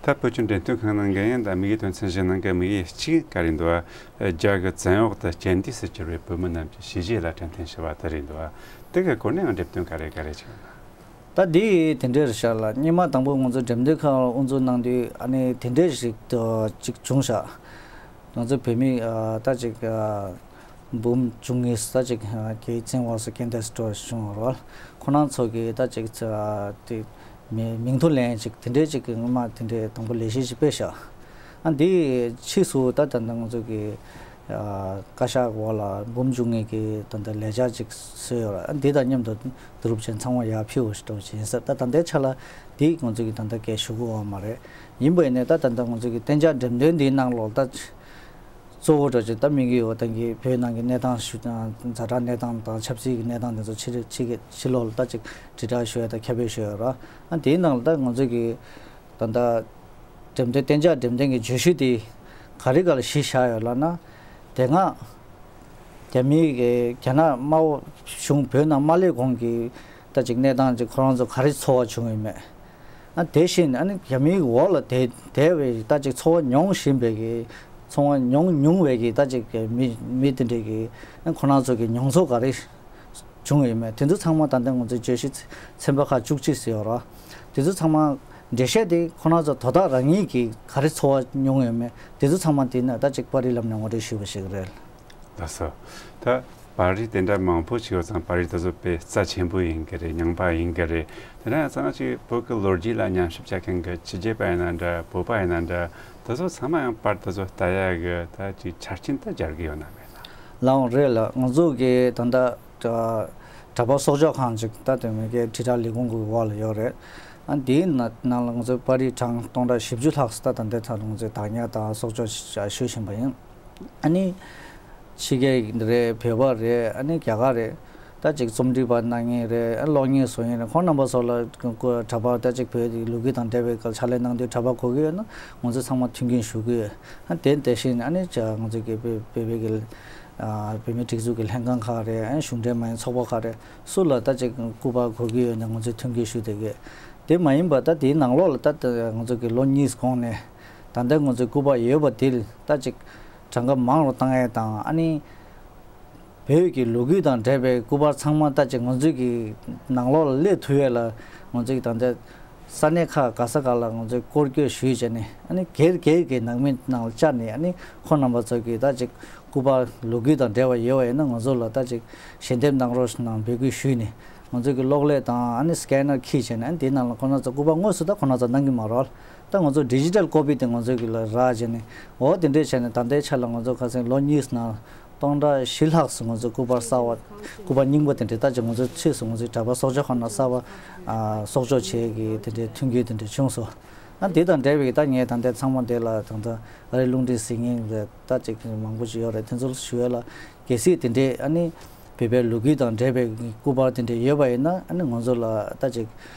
ད་བོད་ཀྱི་འགྲེམས་སྟོན་ཁང་ནང་གི་ཡིན་ད་དམིགས་ཡུལ་དོན་ཚན་བཞི་ནང་གི་དམིགས་ཡུལ་གཅིག་ག་རེ་འདུག་ཨ། རྒྱ་གི་བཙན་འོག་ཏུ་རྐྱེན་འདས་སུ་གྱུར་བའི་བོད་མི་རྣམས་ཀྱི་གཤིས་རྒྱུད་ལ་འགྲེམས་སྟོན་ཞུ་བ་དེ་རེད་འདུག་ཨ། དེ་གི་སྐོར་ནས་ཡང་འགྲེམས་སྟོན་ག་རེ་ག་རེ་བྱུང་ཡོད་ན། ད་འདི་དེ་འདྲའི་རེད་ཤག་ལགས། སྔོན་མ་དང་པོ་ང་ཚོ་འགྲེམས་སྟོན་ཁང་དབུ་འཛུགས་གནང་དུས་ཨ་ནི་དེ་འདྲའི་ཞིག་ཏུ་ཅིག་བྱུང་ཤག་ང་ཚོ་བོད་མི་ཨ་ད་ཅིག་ཨ་འབུམ་བཅུ་གཉིས་ད་ཅིག་ཨ་རྒྱའི་བཙན་འོག་སུ་རྐྱེན་འདས་སུ་འགྲོ་བྱུང་བ་རེད། ཁོ་རང་ཚོ་གི་ད་ཅིག་ཨ་དེ་མི་མིང་ཐོ་ལེན་ཅིག་དེ་འདྲའི་ཅིག་གི་སྔོན་མ་དེ་འདྲའི་དང་པོ་ལས་གཞི་ཞིག་སྤེལ་ཤག་ཨ་འདི་ཕྱིས་སུ་ད་ད་ལྟ་ང་ཚོ་གི་ཨ་བཀའ་ཤག་འོག་ལ་འབུམ་བཅུ་གཉིས་ཀྱི་ད་ལྟ་ལས་འཆར་ཅིག་བཟོས་ཡོད་རེད། ཨ་འདི་དང་མཉམ་དུ་བསྡུ་རུབ་བྱས་ཚང་མ་ཡར་ཕུལ་བ་ཞིག་འགྲོ་བཞིན་ཟེར། ད་ད་ལྟའི་ཆ་ལ་འདི་ང་ཚོ་གི་ད་ལྟ་སྐད་ཞུ་དགོས་པ་མ་རེད། ཡིན་པ་ཡིན་ནའི་ད་ད་ལྟ་ང་ཚོ་གི་གཏན་འཇགས་འགྲེམས་སྟོན་འདིའི་ནང་ལོགས་ད་གཙོ་བོ་འདྲ་ཅིག་ད་དམིགས་ཡུལ་ཡོད་ད་གི་བོད་ནང་གི་གནས་སྟངས་ཞུ་ཛ་དྲག་གནས་སྟངས་དང་ཆབ་སྲིད་ཀྱི་གནས་སྟངས་དེ་ཚོ་ཕྱི་ཕྱི་གི་ཕྱི་ལོགས་ལ་ད་ཅིག་དྲིལ་བསྒྲགས་ཞུ་ཡ་དང་ཁྱབ་སྤེལ་ཞུ་ཡ་ར། ཨ་དེའི་ནང་ལ་ད་ང་ཚོ་གི་ད་ལྟ་འགྲེམས་སྟོན་གཏན་འཇགས་འགྲེམས་སྟོན་གྱི་བརྗོད་གཞི་དེ་ག་རེ་ག་ལ་གཞི་བཞག་ཡོད་ལབ་ན། དེ་སྔ་རྒྱ་མིའི་གི་རྒྱ་ནག་དམར་པོ་གཞུང་བོད་ནང་མ་སླེབས་གོང་གི་ད་ཅིག་གནས་སྟངས་ཅིག་ཁོ་རང་ཚོ་ག་རེ་ཚོར་བ་བྱུང་ཡོད་མེད། ཨ་དེ་བཞིན་ཨ་ནི་རྒྱ་མིའི་འོག་ལ་བསྡད་བསྡད་པའི་ད་ཅིག་ཚོར་བ་མྱོང་བཞིན་པའི་གི་ཚོར་བ་མྱོང་མྱོང་བའི་གི་ད་ཅིག་གི་མི་མི་དེ་འདྲའི་གི་ཨ་ཁོ་རང་ཚོ་གི་མྱོང་ཚོར་ག་རེ་བྱུང་ཡོད་མེད་དེ་ཚོ་ཚང་མ་ད་ལྟ་ང་ཚོའི་བརྗོད་གཞི་ཚན་པ་ཁག་བཅུ་གཅིག་ཙམ་ཡོད་ར། དེ་ཚོ་ཚང་མ་འགྲེལ་བཤད་དེ་ཁོ་རང་ཚོ་དོ་བདག་རང་ཉིད་ཀྱིས་ག་རེ་ཚོར་བ་མྱོང་ཡོད་མེད་དེ་ཚོ་ཚང་མ་དེ་ནས་ད་ཅིག་པར་རིས་ལམ་ནས་ངོ་སྤྲོད་ཞུས་པ་ཞིག་རེད། ལགས་སོ། ད་པར་རིས་དེ་འདྲ་མང་པོ་ཞིག་ཡོད་ཙང་པར་རིས་དེ་ཚོ་དཔེ་རྩ་ཆེན་པོ་ཡིན་གྱི་རེད། རྙིང་པ་ཡིན་གྱི་རེད། དེ་འདྲ་ཡང་ཙང་ཅིག་བོད་ཀྱི་ལོ་རྒྱུས་ལ་ཉམས་ཞིབ་བྱེད་མཁན་གྱི་ཕྱི་རྒྱལ་པ་ཡིན་ན་འདྲ་བོད་པ་ཡིན་ན་འདྲ་དེ་ཚོ་ཚང་མ་ཡང་པར་དེ་ཚོ་ལྟ་ཡ་གི་ད་ཅིག་ཆ་རྐྱེན་ད་སྦྱར་གི་ཡོད་ན་མེད་ན། ལགས་འོང་རེད་ལགས། ང་ཚོ་གི་ད་ལྟ་གྲྭ་པ་གསོག་འཇོག་ཁང་ཅིག་ད་དེ་མི་སྐད་དྲིལ་བསྒྲགས་ལས་ཁུངས་ཀྱི་འོག་ལ་ཡོད་རེད། ཨ་འདིའི་ནང་ནང་ལ་ང་ཚོའི་པར་རིས་གྲངས་སྟོང་ཕྲག་བཞི་བཅུ་ལྷག་ཙམ་ད་ད་ལྟའི་ཆར་ལ་ང་ཚོས་བདག་ཉར་དང་གསོག་འཇོག་ཞུ་བཞིན་པ་ཡིན། ཨ་ནི་ཕྱི་རྒྱལ་རེད། བོད་པ་རེད། ཨ་ནི་རྒྱ་གར་རེད། ད་ཅིག་རྩོམ་སྒྲིག་པ་གནང་མཁན་རེད། ཨ་གློག་བརྙན་བཟོ་མཁན་རེད། ཁོང་རྣམ་པ་ཚོ་ལ་གྲྭ་པ་ད་ཅིག་བོད་ཀྱི་ལོ་རྒྱུས་དང་འབྲེལ་བའི་སྐོར་ཕྱག་ལས་གནང་དུས་གྲྭ་པ་དགོས་ཀྱི་ཡོད་ན་ང་ཚོས་ཚང་མ་མཐུན་རྐྱེན་ཞུ་གི་ཡོད། ཨ་དེ་དེ་བཞིན་ཨ་ནི་ང་ཚོ་གི་བོད་བོད་པའི་གི་ཨ་བོད་མིའི་སྒྲིག་འཛུགས་ཀྱི་ལྷན་ཁང་ཁག་རེད། ཨ་གཞུང་འབྲེལ་མ་ཡིན་ཚོགས་པ་ཁག་རེད། སུ་ལ་ད་ཅིག་སྐུ་པར་དགོས་ཀྱི་ཡོད་ན་ང་ཚོས་མཐུན་རྐྱེན་ཞུ་བསྡད་ཀྱི་ཡོད། དེ་མ་ཡིན་པ་ད་དེའི་ནང་ལོགས་ལ་ད་ང་ཚོ་གི་ལོ་གཉིས་གོང་ནས་ད་ལྟ་ང་ཚོའི་སྐུ་པར་ཡོད་པ་དེ་ལ་ད་ཅིག་གྲངས་ཀ་མང་རུ་བཏང་ཡས་དང་ཨ་ནི་ བོད་ཀྱི་ལོ་རྒྱུས་དང་འབྲེལ་བའི་སྐུ་པར་ཚང་མ་ད་ཅིག་ང་ཚོའི་གི་ནང་ལོགས་ལ་སླེབས་ཐུབ་ཡས་ལ་ང་ཚོའི་གི་ད་ལྟ་ས་གནས་ཁག་ག་ས་ག་ལ་ང་ཚོས་སྐོར་སྐྱོད་ཞུས་བྱས་ནས། ཨ་ནི་སྒེར་སྒེར་གྱི་ནང་མི་ནང་ལ་བཅར་ནས། ཨ་ནི་ཁོང་རྣམ་པ་ཚོ་གི་ད་ཅིག་སྐུ་པར་ལོ་རྒྱུས་དང་འབྲེལ་བ་ཡོད་པ་ཡིན་ན་ང་ཚོ་ལ་ད་ཅིག་ཞལ་འདེབས་གནང་རོགས་གནང་འབོད་སྐུལ་ཞུས་ནས། ང་ཚོ་གི་གློག་ཀླད་དང་ཨ་ནི་སི་ཀེ་ནར་འཁྱེར་བྱས་ནས། ཨ་ནི་དེའི་ནང་ལ་ཁོང་རྣམ་ཚོ་སྐུ་པར་དངོས་སུ་ད་ཁོང་རྣམ་ཚོ་གནང་གི་མ་རེད། ད་ང་ཚོ་ཌི་ཇི་ཊལ་ཀོ་པི་དེ་ང་ཚོ་གི་ལ་རག་བྱས་ནས། འོ་དེ་འདྲས་བྱས་ནས་ད་ལྟའི་ཆ་ལ་ང་ཚོ་ཁ་སང་ལོ་གཉིས་ནང་སྟོང་ཕྲག་བཞི་ལྷག་ཙམ་ང་ཚོ་སྐུ་པར་གསར་པ། སྐུ་པར་རྙིང་པ་དེ་འདྲས་ད་ཅིག་ང་ཚོའི་ཕྱིས་སུ་ང་ཚོའི་གྲྭ་པ་གསོག་འཇོག་ཁང་ནང་གསར་པ་ཨ་གསོག་འཇོག་བྱེད་ཀྱི་དེ་འདྲས་མཐུན་འགྱུར་དེ་འདྲས་བྱུང་སོང་། ཨ་དེ་དང་འབྲེལ་བའི་ད་ངས་ད་ལྟའི་ཚང་མ་དེ་ལ་ད་ལྟ་ཨ་རི་རླུང་འཕྲིན་གཟིགས་མཁན་ལ་ད་ཅིག་མང་པོ་ཅིག་ཡོད་རེད། དེ་ཚོར་ཞུ་ཡས་ལ། གལ་སྲིད་དེ་འདྲས་ཨ་ནི་བོད་པའི་ལོ་རྒྱུས་དང་འབྲེལ་བའི་སྐུ་པར་དེ་འདྲས་ཡོད་པ་ཡིན་ན། ཨ་ནི་ང་ཚོ་ལ་ད་ཅིག་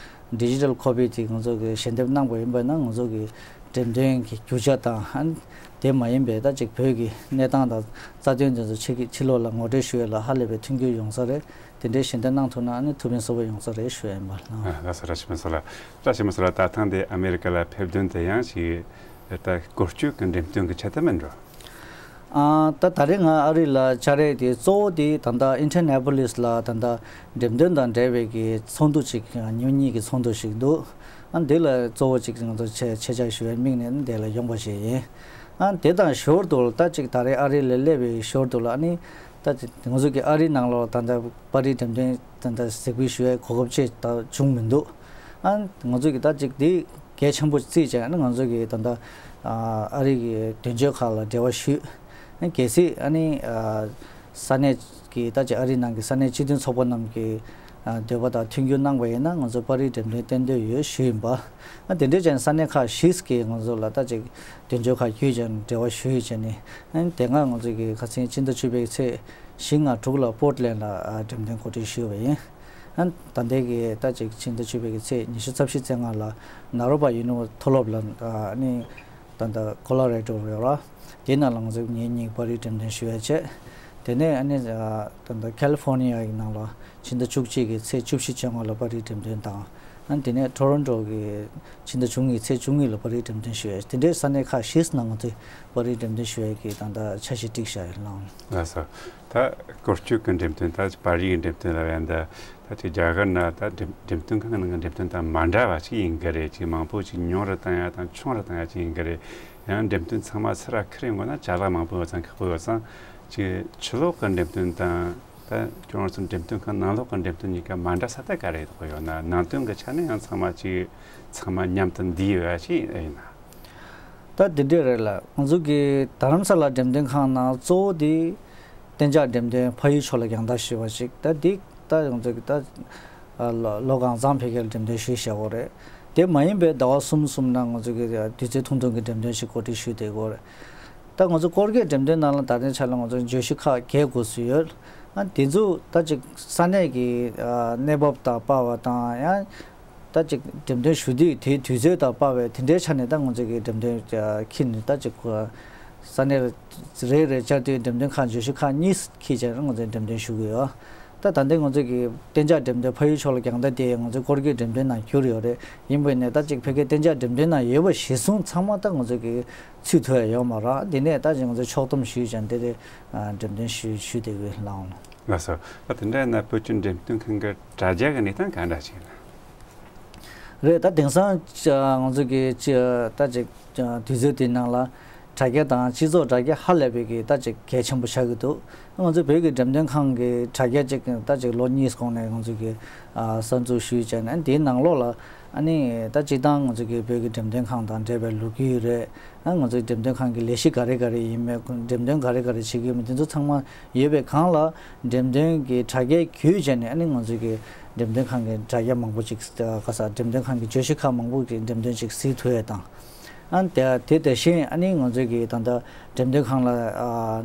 ཌི་ཇི་ཊལ་ཀོ་པི་དེ་ང་ཚོ་གི་ཞལ་འདེབས་གནང་པ་ཡིན་པ་ཡིན་ན། ང་ཚོ་གི་འགྲེམས་སྟོན་གྱི་རྒྱུ་ཆ་དང་། ཨ་ནི་དེ་མ་ཡིན་པའི་ད་ཅིག་བོད་ཀྱི་གནས་སྟངས་དང་རྩ་དོན་དེ་ཚོ་ཕྱི་ཕྱི་ལོགས་ལ་ངོ་སྤྲོད་ཞུ་ཡས་ལ་ཧ་ལས་པའི་མཐུན་འགྱུར་ཡོང་ས་རེད། དེ་འདྲའི་ཞལ་འདེབས་གནང་ཐུབ་ན་ཨ་ནི་ཐུགས་ཕན་གསོས་པ་ཡོང་ས་རེད་ཞུ་ཡས་ཡིན་པ་ལགས། ལགས་སོ། བཀྲ་ཤིས་བདེ་ལེགས་ལགས། བཀྲ་ཤིས་བདེ་ལེགས་ལགས། ད་ཐེངས་འདི་ཨ་མེ་རི་ཀ་ལ་ཕེབས་དོན་དེ་ཡང་ཅིག་ད་སྐོར་སྐྱོད་ཀྱི་འགྲེམས་སྟོན་གྱི་ཆེད་དུ་མིན་འགྲོ། ཨ་ད་ད་རེས་ང་ཨ་རི་ལ་བཅར་ཡས་དེ་གཙོ་བོ་དེ་ད་ལྟ་ཨིན་ཊར་ནེ་པོ་ལིས་ལ་ད་ལྟ་འགྲེམས་སྟོན་དང་འབྲེལ་བའི་གི་ཚོགས་འདུ་ཅིག་ཉིན་གཉིས་ཀྱི་ཚོགས་འདུ་ཞིག་འདུག། ཨ་འདི་ལ་གཙོ་བོ་ཅིག་ང་ཚོ་ཆེད་ཆེད་བཅར་ཞུ་བའི་དམིགས་ནས་འདི་ལ་ཡོང་པ་ཞིག་ཡིན། ཨ་དེ་དང་ཞོར་དུ་ད་ཅིག་ད་རེས་ཨ་རི་ལ་སླེབས་པའི་ཞོར་དུ་ལ། ཨ་ནི་ད་ཅིག་ང་ཚོ་གི་ཨ་རི་ནང་ལོགས་ད་ལྟ་པར་རིས་འགྲེམས་སྟོན་ད་ལྟ་གཟིགས་འབུལ་ཞུ་བའི་གོ་སྐབས་ཅིག་ད་བྱུང་མི་འདུག། ཨ་ང་ཚོ་གི་ད་ཅིག་འདི་གལ་ཆེན་པོ་བརྩིས་བྱས། ཨ་ནི་ང་ཚོ་གི་ད་ལྟ་ཨ་རི་གི་དོན་གཅོད་ཁག་ལ་འབྲེལ་བ་ཞུས། ཨ་གལ་སྲིད་ཨ་ནི་ས་གནས་ཀྱི་ད་ཅིག་ཨ་རི་ནང་གི་ས་གནས་སྤྱི་མཐུན་ཚོགས་པ་རྣམས་ཀྱི་འདོད་པ་དང་མཐུན་འགྱུར་གནང་བ་ཡིན་ན། ང་ཚོ་པར་རིས་འགྲེམས་སྟོན་བསྟན་འདོད་ཡོད་ཞུས་ཡིན་པ། ཨ་དེ་འདྲའི་ཅན་ས་གནས་ཁག་བཞི་གིས་ང་ཚོ་ལ་ད་ཅིག་དོན་གཅོད་ཁག་བརྒྱུད་ཅན་འབྲེལ་བ་ཞུས་བྱས་ནས། ཨ་དེ་སྔ་ང་ཚོ་གི་ཁ་སང་ཕྱི་ཟླ་བཅུ་པའི་ཚེས་བཞི་ལྔ་དྲུག་ལ་པོར་ཊ་ལེན་ཌ་ལ་འགྲེམས་སྟོན་གོ་སྒྲིག་ཞུས་པ་ཡིན། ཨ་ད་ལྟའི་གི་ད་ཅིག་ཕྱི་ཟླ་བཅུ་པའི་གི་ཚེས་ཉི་ཤུ་རྩ་བཞི་ཚེས་ལྔ་ལ་ནཱ་རོ་པ་ཡུ་ནི་ཝར་མཐོ་སློབ་ལ་ཨ་ནི་ད་ལྟ་ཀོ་ལོ་རེ་ཌོ་ཡོད་ར། དེ་ནང་ལ་ང་ཚོ་ངེད་གཉིས་པར་རིས་འགྲེམས་སྟོན་ཞུ་ཡ་བྱས། དེ་ནས་ཨ་ནི་ད་ལྟ་ཁ་ལི་ཧྥོར་ནི་ཡ་ཡི་ནང་ལ་ཕྱི་ཟླ་བཅུ་གཅིག་གི་ཚེས་བཅུ་བཞི་བཅོ་ལྔ་ལ་པར་རིས་འགྲེམས་སྟོན་དང་། ཨ་ནི་དེ་ནས་ཊོ་རོན་ཊོ་གི་ཕྱི་ཟླ་བཅུ་གཉིས་ཚེས་བཅུ་གཉིས་ལ་པར་རིས་འགྲེམས་སྟོན་ཞུ་ཡ། དེ་འདྲའི་ས་གནས་ཁག་བཞི་ནང་ང་ཚོས་པར་རིས་འགྲེམས་སྟོན་ཞུ་ཡ་གི་ད་ལྟ་འཆར་གཞི་བསྒྲིགས་བཞག་ཡོད་ལགས། ལགས་སོ། ད་སྐོར་སྐྱོད་ཀྱི་འགྲེམས་སྟོན། ད་པར་རིས་ཀྱི་འགྲེམས་སྟོན་ལབ་ཡ་འདི་ད་ཅིག་རྒྱ་གར་ན་ད་འགྲེམས་འགྲེམས་སྟོན་ཁང་ནང་གི་འགྲེམས་སྟོན་དང་མ་འདྲ་བ་ཞིག་ཡིན་གི་རེད། ཅིག་མང་པོ་ཅིག་ཉུང་རུ་བཏང་ཡ་དང་ཆུང་རུ་བཏང་ཡ་ཅིག་ཡིན་གི་རེད། ཡང་འགྲེམས་སྟོན་ཚང་མ་ཚུར་ར་ཁུར་ཡོང་དགོས་ན་ཅ་ལག་མང་པོ་ཡོད་ཙང་ཁག་པོ་ཡོད་ཙང་། ཅིག་ཕྱི་ལོགས་ཀྱི་འགྲེམས་སྟོན་དང་ད་ཁྱོད་རང་ཚོ་འགྲེམས་སྟོན་ཁང་ནང་ལོགས་ཀྱི་འགྲེམས་སྟོན་གཉིས་ཀ་མ་འདྲ་ས་ད་ག་རེ་ཡོད་ན། ནང་དོན་གྱི་ཆ་ནས་ཡང་ཚང་མ་ཅིག་ཚང་མ་མཉམ་དུ་འདུས་ཡོད་ཡ་ཅིག་ཡིན་ན། ད་འདི་འདྲས་རེད་ལ། ང་ཚོ་གི་རྡ་རམ་ས་ལ་འགྲེམས་སྟོན་ཁང་ནང་གཙོ་བོ་དེ་གཏན་འཇགས་འགྲེམས་སྟོན་ཕ་ཡུལ་ཕྱོགས་ལ་རྒྱང་ལྟ་ཞེས་པ་ཞིག་ད་འདི་ད་ང་ཚོ་གི་ད་ལོ་ལོ་གང་ཚང་ཕ་གིར་འགྲེམས་སྟོན་ཞུས་བཞག་པ་རེད། དེ་མ་ཡིན་པའི་ཟླ་བ་གསུམ་གསུམ་ནང་ང་ཚོ་གི་དུས་ཚོད་ཐུང་ཐུང་གི་འགྲེམས་སྟོན་ཞིག་གོ་སྒྲིག་ཞུས་བསྡད་ཀྱི་ཡོད་རེད། ད་ང་ཚོ་སྐོར་སྐྱོད་འགྲེམས་སྟོན་ནང་ལ་ད་ལྟའི་ཆ་ལ་ང་ཚོ་བརྗོད་གཞི་ཁག་བརྒྱད་དགུ་ཙམ་ཡོད། ཨ་དེ་ཚོ་ད་ཅིག་ས་གནས་ཀྱི་ཨ་གནས་བབ་དང་དཔའ་བ་དང་། ཡང་ད་ཅིག་འགྲེམས་སྟོན་ཞུ་དུས་དེའི་དུས་ཚོད་དང་དཔའ་བའི་དེ་འདྲའི་ཆ་ནས་ད་ང་ཚོ་གི་འགྲེམས་སྟོན་ཨ་འཁྱེར་ནས། ད་ཅིག་ཨ་ས་གནས་རེ་རེ་བཅར་དུས་འགྲེམས་སྟོན་ཁང་བརྗོད་གཞི་ཁག་གཉིས་འཁྱེར་བྱས་ང་ཚོས་འགྲེམས་སྟོན་ཞུ་གི་ཡོད། ད་ད་ལྟའི་ང་ཚོ་གི་གཏན་འཇགས་འགྲེམས་སྟོན་ཕ་ཡུལ་ཕྱོགས་ལ་རྒྱང་ལྟ་དེ་ང་ཚོའི་སྐོར་སྐྱོད་འགྲེམས་སྟོན་ནང་གྱུར་ཡོད་རེད། ཡིན་པ་ཡིན་ནའི་ད་ཅིག་ཕ་གིའི་གཏན་འཇགས་འགྲེམས་སྟོན་ནང་ཡོད་པ་གཞིར་བཟུང་ཚང་མ་ད་ང་ཚོ་གི་ཚུད་ཐུབ་ཡ་ཡོད་མ་རེད། དེ་ནས་ད་ཅིག་ང་ཚོས་ཕྱོགས་བསྡོམས་ཞུས་ཀྱང་དེ་རེད། ཨ་འགྲེམས་སྟོན་ཞུས་ཞུས་བསྡད་ཡོད་ལགས། ལགས་སོ། ད་དེ་འདྲ་ཡིན་ན་བོད་ཀྱི་འགྲེམས་སྟོན་ཁང་གི་དྲ་རྒྱ་གི་གནས་སྟངས་ག་འདྲ་ཞིག་ཡིན་ན། རེད། ད་དེང་སང་ང་ཚོ་གི་ཅི་ད་ཅིག་དུས་ཚོད་དེའི་ནང་ལ་དྲ་རྒྱ་དང་སྤྱི་ཚོགས་དྲ་རྒྱ་ཧ་ལས་པའི་གི་ད་ཅིག་གལ་ཆེན་པོ་ཆགས་ཀྱི་འདུག། ང་ཚོ་བོད་ཀྱི་འགྲེམས་སྟོན་ཁང་གི་དྲ་རྒྱ་ཅིག་ད་ཅིག་ལོ་གཉིས་གོང་ནས་ང་ཚོ་གི་ཨ་གསར་འཛུགས་ཞུས་བྱས་ནས། དེའི་ནང་ལོགས་ལ་ཨ་ནི་ད་སྤྱིར་བཏང་ང་ཚོ་གི་བོད་ཀྱི་འགྲེམས་སྟོན་ཁང་དང་འབྲེལ་བའི་ལོ་རྒྱུས་རེད། ཨ་ང་ཚོའི་འགྲེམས་སྟོན་ཁང་གི་ལས་གཞི་ག་རེ་ག་རེ་ཡིན་མིན། འགྲེམས་སྟོན་ག་རེ་ག་རེ་བྱེད་ཀྱི་ཡོད་མེད། དེ་ཚོ་ཚང་མ་ཡོད་པའི་སྒང་ལ། འགྲེམས་སྟོན་གྱི་དྲ་རྒྱའི་བརྒྱུད་བྱས་ནས་ཨ་ནི་ང་ཚོའི་གི་འགྲེམས་སྟོན་ཁང་གི་དྲ་རྒྱ་མང་པོ་ཅིག་ག་ས་འགྲེམས་སྟོན་ཁང་གི་བརྗོད་གཞི་ཁག་མང་པོ་གི་འགྲེམས་སྟོན་ཅིག་གཟིགས་ཐུབ་ཡས་དང་། ཨ་ནི་དེ་དེ་དེ་བཞིན་ཨ་ནི་ང་ཚོའི་གི་ད་ལྟ་འགྲེམས་སྟོན་ཁང་ལ་ཨ་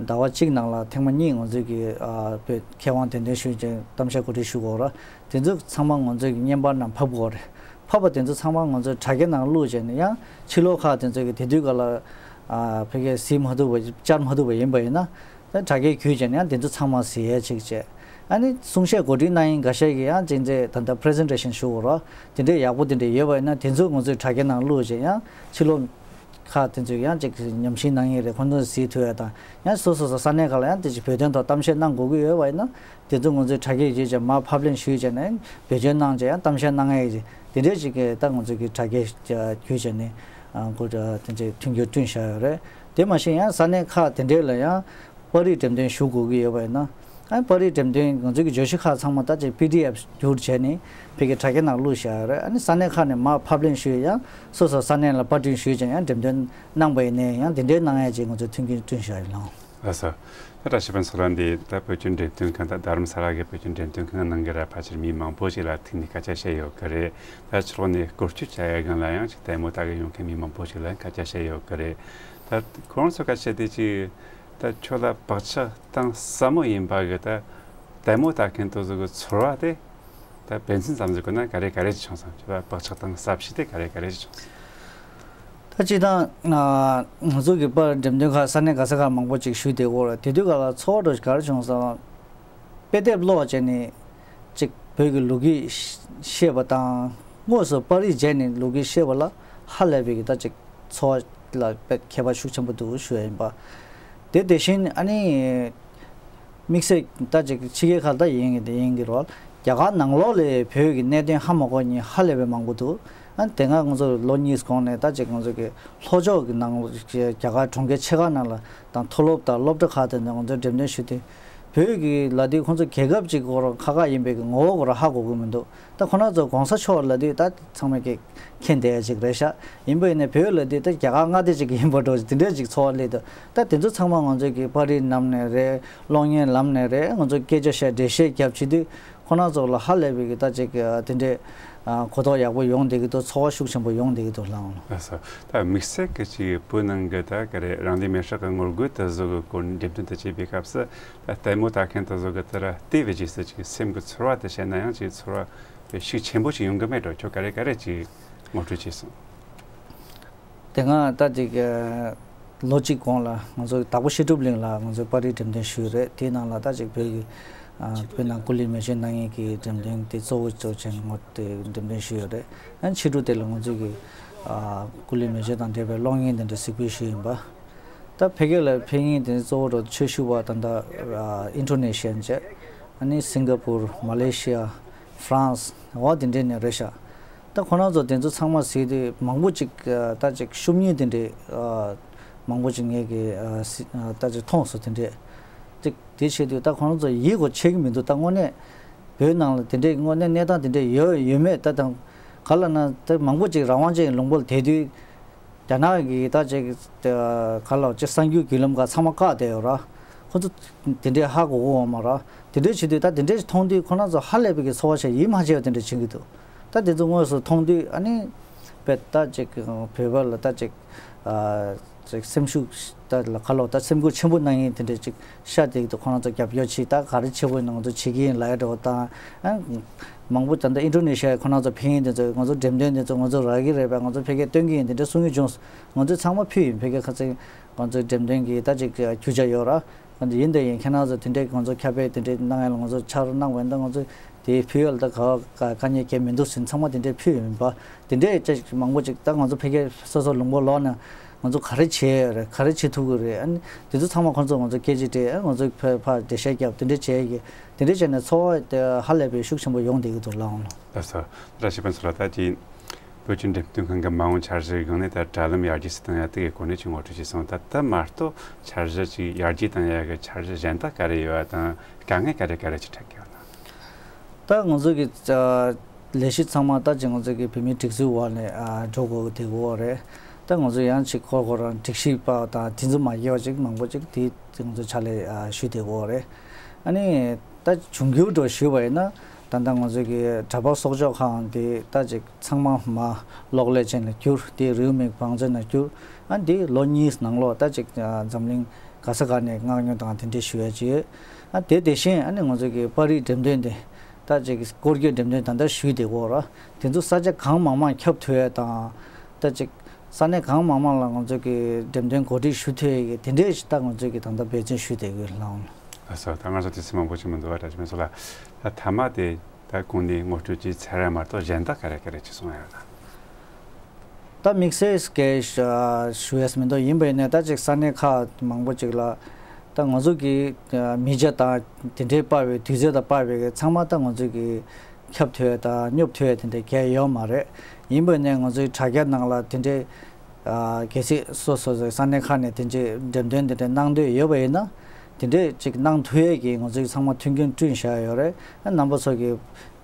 ཟླ་བ་གཅིག་ནང་ལ་ཐེངས་མ་གཉིས་ང་ཚོའི་གི་ཨ་བོད་མཁས་དབང་གདན་འདྲེན་ཞུས་བྱས་གཏམ་བཤད་གོ་སྒྲིག་ཞུ་དགོས་ར། དེ་ཚོ་ཚང་མ་ང་ཚོའི་གི་བརྙན་པར་ནང་ཕབ་དགོས་རེད། ཕབ་པ་དེ་ཚོ་ཚང་མ་ང་ཚོའི་དྲ་རྒྱ་ནང་བླུགས་བྱས་ནས། ཡང་ཕྱི་ལོགས་ཁག་དེ་ཚོ་གི་དེ་དུས་ག་ལ་ཨ་ཕ་གིར་གཟིགས་མ་ཐུབ་པ་བཅར་མ་ཐུབ་པ་ཡིན་པ་ཡིན་ན། དྲ་རྒྱའི་བརྒྱུད་བྱས་ནས་ཡང་དེ་ཚོ་ཚང་མ་གཟིགས་ཡས་ཅིག་བྱས། ཨ་ནི་གསུང་བཤད་གོ་སྒྲིག་གནང་མཁན་འགའ་ཤས་ཀྱིས་ཡང་ཅིག་མཛད། ད་ལྟ་པི་རི་ཟེན་ཊེ་ཤན་ཞུ་དགོས་ར། དེ་འདྲའི་ཡག་པོ་དེ་འདྲ་ཡོད་པ་ཡིན་ན་དེ་ཚོ་ང་ཚོའི་དྲ་རྒྱ་ནང་བླུགས་བྱས། ཡང་ཕྱི་ལོགས་ ཁག་དེ་ཚོས་ཡང་ཅིག་ཉམས་ཞིབ་གནང་ཡས་རེད། ཁོང་ཚོས་གཟིགས་ཐུབ་ཡས་དང་། ཡང་སོ་སོ་སོ་ས་གནས་ཁག་ལ་ཡང་དེ་ཅིག་བོད་དོན་ཐོག་གཏམ་བཤད་གནང་དགོས་ཀྱི་ཡོད་པ་ཡིན་ན། དེ་ཚོ་ང་ཚོས་དྲ་རྒྱ་བརྒྱུད་བྱས་མར་ཕབ་ལེན་ཞུས་བྱས་ནས་བེད་སྤྱོད་གནང་བྱས་ཡང་གཏམ་བཤད་གནང་ཡས་ཀྱི་དེ་འདྲས་ཅིག་གི་ད་ང་ཚོས་ཀྱི་དྲ་རྒྱ་བརྒྱུད་བྱས་ནས་ཨ་ཁོ་དེ་འདྲས་མཐུན་འགྱུར་བསྐྲུན་བཞག་ཡོད་རེད། དེ་མ་ཟད་ཡང་ས་གནས་ཁག་དེ་འདྲས་ལ་ཡང་པར་རིས་འགྲེམས་སྟོན་ཞུ་དགོས་ཀྱི་ཡོད་པ་ཡིན་ན། ཨ་པར་རིས་འགྲེམས་སྟོན་ང་ཚོའི་གི་བརྗོད་གཞི་ཁག་ཚང་མ་ད་ཅིག་པི་ཌི་ཨེཕ་བསྒྱུར་བྱས་ནས་ཕ་གིའི་དྲ་རྒྱ་ནང་བླུགས་བཞག་ཡོད་རེད། ཨ་ནི་ས་གནས་ཁག་ནས་མར་ཕབ་ལེན་ཞུས་ཡང་སོ་སོ་ས་གནས་ལ་པར་སྐྲུན་ཞུས་ཀྱང་ཡང་འགྲེམས་སྟོན་གནང་པ་ཡིན་ནའི་ཡང་དེ་འདྲའི་གནང་ཡ་ཅིག་ང་ཚོས་མཐུན་རྐྱེན་བསྐྲུན་བཞག་ཡོད་ལགས། ལགས་སོ། ད་བཀྲ་ཤིས་ཕུན་ཚོགས་ལགས་འདི་ད་བོད་བརྒྱུད་འགྲེམས་སྟོན་ཁང་ད་རྡ་རམ་ས་ལ་གི་བོད་བརྒྱུད་འགྲེམས་སྟོན་ཁང་ནང་གི་ར་ཕལ་ཆེར་མི་མང་པོ་ཞིག་ལ་ཐུག་ནས་སྐད་ཆ་བཤད་ཡོད་གི་རེད། ད་ཕྱི་ལོགས་ནས་སྐོར་སྐྱོད་བྱ་ཡ་སྒང་ལ་ཡང་ཅིག་ལྟད་མོ་ལྟ་གི་ཡོང་མཁན་མི་མང་པོ་ཞིག་ལ་སྐད་ཆ་བཤད་ཡོད་གི་རེད། ད་ཁོ་རང་ཚོ་སྐད་ཆ་དེ་ཅིག་ད་ཁྱོད་ལ་བག་ཆགས་བཏང་ཟབ་མོ་ཡིན་པ་གི་ད་ལྟད་མོ་ལྟ་མཁན་དེ་ཚོ་གི་ཚོར་བ་དེ་ད་དཔེ་མཚོན་ཙམ་ཞིག་བཀོད་ན་ག་རེ་ག་རེ་ཅིག་བྱུང་སོང་། ཁྱོད་ལ་བག་ཆགས་བཏང་ཟབ་ཞིག་དེ་ག་རེ་ག་རེ་ཅིག་བྱུང་སོང་། ད་སྤྱིར་བཏང་ང་ཚོ་གི་པར་འགྲེམས་སྟོན་ཁག་ས་གནས་ག་ས་ག་མང་པོ་ཅིག་ཞུས་བསྡད་ཡོད་རེད། དེ་དུས་ག་ལ་ཚོར་བ་འདྲ་ག་རེ་བྱུང་སོང་། དཔེ་དེབ་ཀློག་བྱས་ནས་ཅིག་བོད་ཀྱི་ལོ་རྒྱུས་ཤ- ཤེས་པ་དང་དངོས་སུ་པར་རིས་མཇལ་ནས་ལོ་རྒྱུས་ཤེས་པ་ལ་ཧ་ལས་པའི་གི་ད་ཅིག་ཚོར་བ་ལ་དཔེ་ཁྱད་པར་ཤུགས་ཆེན་པོ་འདུག་ཞུ་ཡ་ཡིན་པ། དེ་དེ་བཞིན་ཨ་ནི་དམིགས་བསལ་ད་ཅིག་ཕྱི་རྒྱལ་ཁག་ད་ཡིན་གི་དེ་ཡིན་གི་རོགས། རྒྱ་གར་ནང་ལོགས་ལ་བོད་ཀྱི་གནད་དོན་ཧ་མ་གོ་མཁན་ཧ་ལས་པའི་མང་པོ་འདུག་ཨ་ནི་དེ་སྔ་ང་ཚོ་ལོ་གཉིས་གོང་ནས་ད་ཅིག་ང་ཚོ་གི་ལྷོ་ཕྱོགས་ཀྱི་ནང་རྒྱ་གར་གྲོང་ཁྱེར་ཆེ་ཁག་ནང་ལ་དང་མཐོ་སློབ་དང་སློབ་གྲྭ་ཁག་དེ་ནས་ང་ཚོ་འགྲེམས་སྟོན་ཞུས་ཏེ། བོད་ཀྱི་ལ་དེ་ཁོང་ཚོ་རྒྱལ་ཁབ་ཅིག་སྐོར་ཁག་ཁག་ཡིན་པའི་གི་ངོ་བོ་སྐོར་ཧ་གོ་གི་མི་འདུག་ད་ཁོ་རང་ཚོ་གོང་ས་མཆོག་ལ་དེ་ད་ཚང་མས་ཀྱི་མཁྱེན་བསྡད་ཅིག་རེད་ཤག་ཡིན་པ་ཡིན་ནའི་བོད་ལ་དེ་ད་རྒྱ་གར་མངའ་སྡེ་ཅིག་ཡིན་པ་འདྲ་ཅིག་དེ་འདྲས་ཅིག་ཚོར་བ་སླེབས་འདུག་ད་དེ་ཚོ་ཚང་མ་ང་ཚོས་ཀྱི་པར་རིས་བསྣམས་ནས་རེད། གློག་བརྙན་ལམ་ནས་རེད། ང་ཚོ་སྐད་ཆ་བཤད་འགྲེལ་བཤད་རྒྱབ་བྱེད་དུས་ཁོ་རང་ཚོ་ལ་ཧ་ལས་པའི་གི་ད་ཅིག་དེ་འདྲས་གོ་རྟོགས་ཡག་པོ་ཡོང་བསྡད་ཀྱི་འདུག་ཚོར་བ་ཤུགས་ཆེན་པོ་ཡོང་བསྡད་ཀྱི་འདུག་ལགས། ལགས་སོ། ད་དམིགས་བསལ་གྱི་ཅིག་བོད་ནང་གི་ད་ག་རེ་རང་ལུས་མེར་སྲེག་གི་ངོ་རྒོལ་དེ་ཚོ་གི་སྐོར་འགྲེམས་སྟོན་དུ་བྱེད་པའི་སྐབས་སུ་ད་ལྟད་མོ་ལྟ་མཁན་དེ་ཚོ་གི་དེ་ལ་བལྟས་པའི་རྗེས་སུ་ཅིག་སེམས་ཀྱི་ཚོར་བ་དེ་བཤད་ན་ཡང་ཅིག་ཚོར་བ་དཔེ་ཤུགས་ཆེན་པོ་ཞིག་ཡོང་གི་མེད་འགྲོ། ཁྱོད་ག་རེ་ག་རེ་ཅིག་ངོ་སྤྲོད་བྱས་སོང་། དེ་སྔ་ད་ཅིག་ལོ་གཅིག་གོང་ལ་ང་ཚོ་དྭགས་པོ་བཤད་སྒྲུབ་གླིང་ལ་ང་ཚོ་པར་རིས་འགྲེམས་སྟོན་ཞུས་རེད། དེའི་ནང་ལ་ད་ཅིག་བོད་ཀྱི་ཨ་བོད་ནང་སྐུ་ལུས་མེ་མཆོད་གནང་མཁན་གྱི་འགྲེམས་སྟོན་དེ་གཙོ་བོ་གཙོ་ཆེན་ངོ་དེ་འགྲེམས་སྟོན་ཞུས་ཡོད་རེད། ཨ་ཕྱི་དྲོ་དེ་ལ་ང་ཚོ་གི་ཨ་སྐུ་ལུས་མེ་མཆོད་དང་འབྲེལ་བའི་གློག་བརྙན་དེ་འདྲ་གཟིགས་འབུལ་ཞུས་ཡིན་པ། ད་ཕ་གི་ལ་ཕེབས་མཁན་དེ་གཙོ་བོ་ཆོས་ཞུ་བ་ད་ལྟ་ཨ་ཨིན་ཌོ་ནེ་ཤི་ཡ་བྱས། ཨ་ནི་སིང་ག་པུར། མ་ལེ་ཤི་ཡ། ཧྥ་རན་སི་འོ་དེ་འདྲས་ནས་རེད་ཤག་ད་ཁོ་རང་ཚོ་དེ་ཚོ་ཚང་མ་གཟིགས་དུས་མང་པོ་ཅིག་ཨ་ད་ཅིག་ཤུབས་གཉིས་དེ་འདྲས་ཨ་མང་པོ་ཅིག་ངས་ཀྱི་ཨ་སི་ཨ་ད་ཅིག་མཐོང་སོང་། དེ་འདྲས་ཅིག་དེ་བྱེད་དུས་ད་ཁོ་རང་ཚོ་ཡིད་ཁོ་ཆེས་ཀྱི་མི་འདུག་ད་དངོས་གནས་བོད་ནང་ལ་དེ་འདྲས་དངོས་གནས་གནས་སྟངས་དེ་འདྲས་ཡོད་ཡོད་མེད་ད་དང་ག་ལ་ན་ད་མང་པོ་ཅིག་རང་དབང་ཅན་ལུང་པ་ལ་བསྡད་དུས། རྒྱ་ནག་གི་ད་ཅིག་ག་ལ་ཅིག་གསར་འགྱུར་བརྒྱུད་ལམ་ཁག་ཚང་མ་བཀག་བསྡད་ཡོད་ར། ཁོ་ཚོ་དེ་འདྲའི་ཧ་གོ་གི་ཡོད་མ་ར། དེ་འདྲའི་བྱེད་དུས་ད་དེ་འདྲའི་མཐོང་དུས་ཁོ་རང་ཚོ་ཧ་ལས་པའི་གི་ཚོར་བ་ཞིག་ཡིད་མ་ཆེས་པ་དེ་འདྲ་བྱེད་ཀྱི་འདུག་ད་དེ་ཚོ་དངོས་སུ་མཐོང་དུས་ཨ་ནི་དཔེ་ད་ཅིག་བོད་པ་ལ་ད་ཅིག་ཅིག་སེམས་ཤུགས་ད་ལ་ཁ་ལོ་ད་སེམས་འགུལ་ཆེན་པོ་གནང་མཁན་དེ་འདྲ་ཅིག་ཤར་བསྡད་ཀྱི་འདུག་ཁོ་རང་ཚོ་རྒྱབ་སྐྱོར་བྱེད་ད་ག་རེ་བྱེད་དགོས་ན་ང་ཚོ་བྱེད་ཀྱི་ཡིན་ལབ་ཡ་འདྲ་བོ་དང་། མང་པོ་ད་ལྟ་ཨིན་ཌོ་ནེ་ཤི་ཡ་ཁོ་རང་ཚོ་ཕེབས་མཁན་དེ་ཚོ་ང་ཚོ་འགྲེམས་སྟོན་དེ་ཚོ་ང་ཚོ་རག་གི་རེད་པས། ང་ཚོ་ཕ་གིར་སྟོན་གྱི་ཡིན་དེ་འདྲ་གསུང་གི་བྱུང་། ང་ཚོས་ཚང་མ་ཕུལ་ཡིན། ཕ་གིར་ཁ་སང་ང་ཚོའི་འགྲེམས་སྟོན་གྱི་ད་ཅིག་རྒྱུ་ཆ་ཡོད་ར། ང་ཚོ་ཡིན་དེ་ཡིན་ཁྱེད་རང་ཚོ་དེ་འདྲས་ང་ཚོ་ཁྱབ་སྤེལ་དེ་འདྲས་གནང་ཡ་ལ་ང་ཚོ་ཕྱག་རོགས་གནང་བ་ཡིན། ད་ང་ཚོ་དེའི་ཕུལ་ཡ་ལ་ད་ག་བ་དཀའ་ངལ་གང་མི་འདུག་ཟིན་ཚང་མ་དེ་འདྲས་ཕུལ་ཡིན་པ། དེ་འདྲས་ཅིག་མང་པོ་ཅིག་ད་ང་ཚོ་ཕ་གིར་སོ་སོ་ལུང་པ་ལོག་ན་ང་ཚོ་ག་རེ་བྱེད་ཡ་རེད། ག་རེ་བྱེད་ཐུབ་ཀྱི་རེད། ཨ་ནི་དེ་ཚོ་ཚང་མ་ཁོང་ཚོ་ང་ཚོ་སྐད་ཆ་དྲིས། ཨ་ང་ཚོ་ཕ་ཕ་འགྲེལ་བཤད་རྒྱབ་དེ་འདྲས་བྱས་ཀྱི། དེ་འདྲས་བྱས་ནས་ཚོར་བ་དེ་ཧ་ལས་པའི་ཤུགས་ཆེན་པོ་ཡོང་བསྡད་ཀྱི་འདུག་ལགས། ལགས་སོ། བཀྲ་ཤིས་ཕུན་ཚོགས་ལགས། ད་ཅིག་བོད་བརྒྱུད་འགྲེམས་སྟོན་ཁང་གི་མ་འོངས་འཆར་གཞིའི་སྒང་ནས་ད་དྲ་ལམ་ཡར་རྒྱས་སུ་བཏང་ཡ་དེ་གི་སྐོར་ནས་ཅིག་ངོ་སྤྲོད་བྱས་སོང་། ད་ད་མ་གཏོགས་འཆར་གཞི་ཅིག་ཡར་རྒྱས་བཏང་ཡ་གི་འཆར་གཞི་གཞན་དག་ག་རེ་ཡོད་པ་དང་དཀའ་ངལ་ག་རེ་ག་རེ་ཅིག་འཕྲད་ཀྱི་ཡོད་ན། ད་ང་ཚོ་གི་ཨ་ལས་གཞི་ཚང་མ་ད་ཅིག་ང་ཚོ་གི་བོད་མིའི་སྒྲིག་འཛུགས་འོག་ནས་ཨ་འགྲོ་དགོས་ཀྱི་དེ་འོག་རེད། ད་ང་ཚོ་ཡང་ཅིག་ཁོ་ཁོ་རང་སྒྲིག་གཞི་པ་དང་དེ་ཚོ་མ་དགེ་བ་ཅིག་མང་པོ་ཅིག་དེ་ང་ཚོ་ཕྱག་ལས་ཨ་ཞུས་བསྡད་ཡོད་རེད། ཨ་ནི་ད་འབྱུང་འགྱུར་འགྲོ་ཞུས་པ་ཡིན་ན་ད་ལྟ་ང་ཚོ་གི་འདྲ་པར་གསོག་འཇོག་ཁང་དེ་ད་ཅིག་ཚང་མ་མ་གློག་ཀླད་ཅན་ལ་བསྒྱུར། དེ་རེའུ་མིག་བང་ཅན་ལ་བསྒྱུར། ཨ་དེ་ལོ་གཉིས་ནང་ལོགས་ད་ཅིག་ཨ་འཛམ་གླིང་ག་ས་ག་ནས་མངགས་ཉོ་དང་དེ་འདྲས་ཞུ་ཡ་ཅིག་ཡོད། ཨ་དེ་དེ་བཞིན་ཨ་ནི་ང་ཚོ་གི་པར་རིས་འགྲེམས་སྟོན་དེ་ད་ཅིག་སྐོར་སྐྱོད་འགྲེམས་སྟོན་ད་ལྟ་ཞུས་བསྡད་ཡོད་ར། དེ་ཚོ་ས་ཆ་གང་མང་མང་ཁྱབ་ཐུབ་ཡ་དང་། ད་ཅིག་ས་གནས་གང་མང་མང་ལ་ང་ཚོ་གི་འགྲེམས་སྟོན་གོ་སྒྲིག་ཞུ་ཐུབ་ཡས་ཀྱི་དེ་འདྲས་ཞིག་ད་ང་ཚོ་གི་ད་ལྟ་འབད་བརྩོན་ཞུས་བསྡད་ཡོད་ལགས། ལགས་སོ། ད་ང་ཚོ་དུས་ཚོད་མང་པོ་ཅིག་མི་འདུག་བཀྲ་ཤིས་ཕུན་ཚོགས་ལགས། ད་མཐའ་མ་དེ་ད་གོང་ནས་ངོ་སྤྲོད་ཅིག་འཚལ་ཡ་མ་གཏོགས་གཞན་དག་ག་རེ་ག་རེ་ཅིག་གསུང་ཡ་ཡོད་ན། ད་དམིགས་བསལ་གྱི་ཞུ་ཡས་མི་འདུག་ཡིན་པ་ཡིན་ནའི་ད་ཅིག་ས་གནས་ཁག་མང་པོ་ཅིག་ལ་ད་ང་ཚོ་གི་མི་རྒྱ་དང་དེ་འདྲའི་དཔའ་བའི་དུས་ཚོད་དང་དཔའ་བའི་གི་ཚང་མ་ད་ང་ཚོ་གི་ཁྱབ་ཐུབ་ཡས་དང་སྙོབ་ཐུབ་ཡས་དེ་འདྲ་གལ་ཡོད་མ་རེད། ཡིན་པ་ཡིན་ནའི་ང་ཚོའི་དྲ་རྒྱ་ནང་ལ་དེ་འདྲའི་གལ་སྲིད་སོ་སོ་སོའི་ས་གནས་ཁག་ནས་དེ་འདྲའི་འགྲེམས་སྟོན་དེ་འདྲ་གནང་འདོད་ཡོད་པ་ཡིན་ན་དེ་འདྲའི་ཅིག་གནང་ཐུབ་ཡས་ཀྱི་ང་ཚོ་གི་ཚང་མ་མཐུན་རྐྱེན་བསྐྲུན་བཞག་ཡོད་རེད། རྣམ་པ་ཚོ་གི་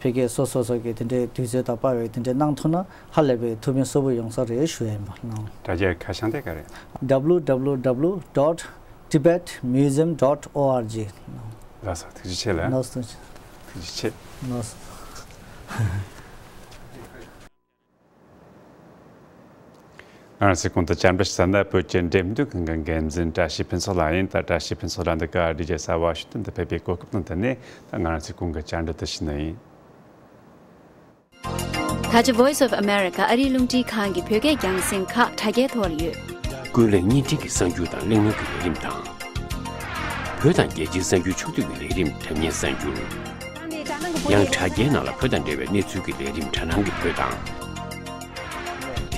ཕ་གིའི་སོ་སོ་སོ་གི་དེ་འདྲའི་དུས་ཚོད་དང་དཔའ་བའི་དེ་འདྲའི་གནང་ཐུབ་ན་ཧ་ལས་པའི་ཐུགས་ཕན་གསོས་པོ་ཡོང་ས་རེད་ཞུ་ཡ་ཡིན་པ་ནང་། དྲ་རྒྱའི་ཁ་བྱང་དེ་ག་རེད། W W W dot tibet museum dot org། ལགས་སོ། ཐུགས་རྗེ་ཆེ་ལགས། ལགས་སོ། ཐུགས་རྗེ་ཆེ། ལགས་སོ། ང་རང་ཚོས་གོང་དུ་བཅར་འདྲི་ཞུས་ཚར་ན་བོད་ཀྱི་འགྲེམས་སྟོན་ཁང་གི་འགན་འཛིན་བཀྲ་ཤིས་ཕུན་ཚོགས་ལགས་ཡིན། ད་བཀྲ་ཤིས་ཕུན་ཚོགས་ལགས་འདི་ག་ཨ་རིའི་རྒྱལ་ས་ཝ་ཤིང་ཏོན་དུ་ཕེབས་པའི་གོ་སྐབས་དང་བསྟུན་ནས་ད་ང་རང་ཚོས་ཁོང་གི་བཅར་འདྲི་དེ་ཞུས་ནི་ཡིན། ད་ཆ་Voice of America ཨ་རིའི་རླུང་འཕྲིན་ཁང་གི་བོད་སྐད་རྒྱང་སྲིང་ཁག་དྲ་རྒྱའི་ཐོག་ལ་ཡོད། ཀུན་གླེང་བརྙན་འཕྲིན་གྱི་གསར་འགྱུར་དང་གླེང་མོལ་གྱི་ལས་རིམ་དང་། བོད་དང་རྒྱལ་སྤྱིའི་གསར་འགྱུར་ཕྱོགས་བསྡུས་ཀྱི་ལས་རིམ་དྲ་བརྙན་གསར་འགྱུར། ཡང་དྲ་རྒྱའི་ནང་ལ་བོད་དང་འབྲེལ་བའི་གནས་ཚུལ་གྱི་ལས་རིམ་དྲ་སྣང་གི་བོད་དང་།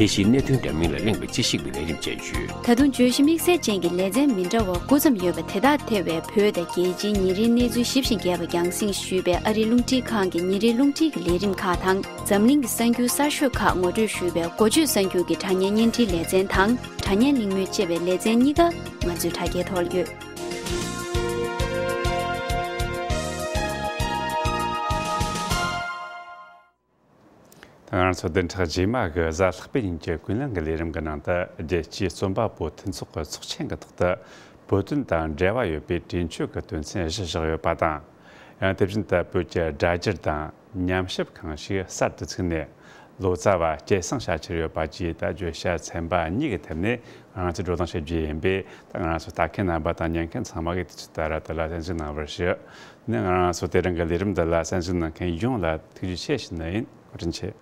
དེ་བཞིན་གནད་དོན་འདྲ་མིན་ལ་གླེང་བའི་དཔྱད་ཞིབ་ཀྱི་ལས་རིམ་བཅས་ཡོད། ད་དུང་བརྗོད་གཞི་དམིགས་བསལ་ཅན་གྱི་ལེ་ཚན་མི་འདྲ་བ་དགུ་ཙམ་ཡོད་པ་དེ་དག་ཐེ་བའི་བོད་དང་རྒྱལ་སྤྱིའི་ཉིན་རེའི་གནས་ཚུལ་ཞིབ་ཅིང་རྒྱས་པ་རྒྱང་སྲིང་ཞུས་པའི་ཨ་རིའི་རླུང་འཕྲིན་ཁང་གི་ཉིན་རེའི་རླུང་འཕྲིན་གྱི་ལས་རིམ་ཁག་དང་། འཛམ་གླིང་གི་གསར་འགྱུར་གསར་ཤོས་ཁག་ངོ་སྤྲོད་ཞུས་པའི་འགོ་བརྗོད་གསར་འགྱུར་གྱི་དྲ་བརྙན་བརྙན་འཕྲིན་ལེ་ཚན་དང་། དྲ་བརྙན་གླེང་མོལ་ཅེས་པའི་ལེ་ཚན་གཉིས་ཀ་ང་ཚོའི་དྲ་རྒྱའི་ཐོག་ལ་ཡོད། ད་ང་རང་ཚོ་བདུན་ཕྲག་རྗེས་མ་གི་གཟའ་ལྷག་པའི་ཉིན་གྱི་ཀུན་གླེང་གི་ལས་རིམ་གྱི་ནང་དུ་རྒྱལ་སྤྱིའི་རྩོམ་པ་པོ་མཐུན་ཚོགས་ཀྱི་ཚོགས་ཆེན་གྱི་ཐོག་ཏུ་བོད་དོན་དང་འབྲེལ་བ་ཡོད་པའི་གྲོས་ཆོད་ཀྱི་དོན་ཚན་བཞི་བཞག་ཡོད་པ་དང་། ཡང་དེ་བཞིན་དུ་བོད་ཀྱི་སྒྲ་སྒྱུར་དང་ཉམས་ཞིབ་ཁང་ཞིག་གསར་དུ་བཙུགས་ནས་ལོ་ཙཱ་བ་སྐལ་བཟང་ཤཱཀྱ་ཡོད་པ་བཅས་ད་བརྗོད་བྱ་ཚན་པ་གཉིས་ཀྱི་ཐད་ནས་ང་རང་ཚོས་བགྲོ་གླེང་བྱེད་རྒྱུ་ཡིན་པས། ད་ང་རང་ཚོ་ལྟ་མཁན་རྣམ་པ་དང་ཉན་མཁན་ཚང་མ་གིས་དུས་ཚོད་ལྟར་དེ་ལ་གསན་གཟིགས་གནང་བར་ཞུ། ནས་ང་རང་ཚོ་དེ་རིང་གི་ལས་རིམ་འདི་ལ་གསན་གཟིགས་གནང་མཁན་ཡོངས་ལ་ཐུགས་རྗེ་ཆེ་ཞུ་ནི་ཡིན། བཀའ་དྲིན་ཆེ།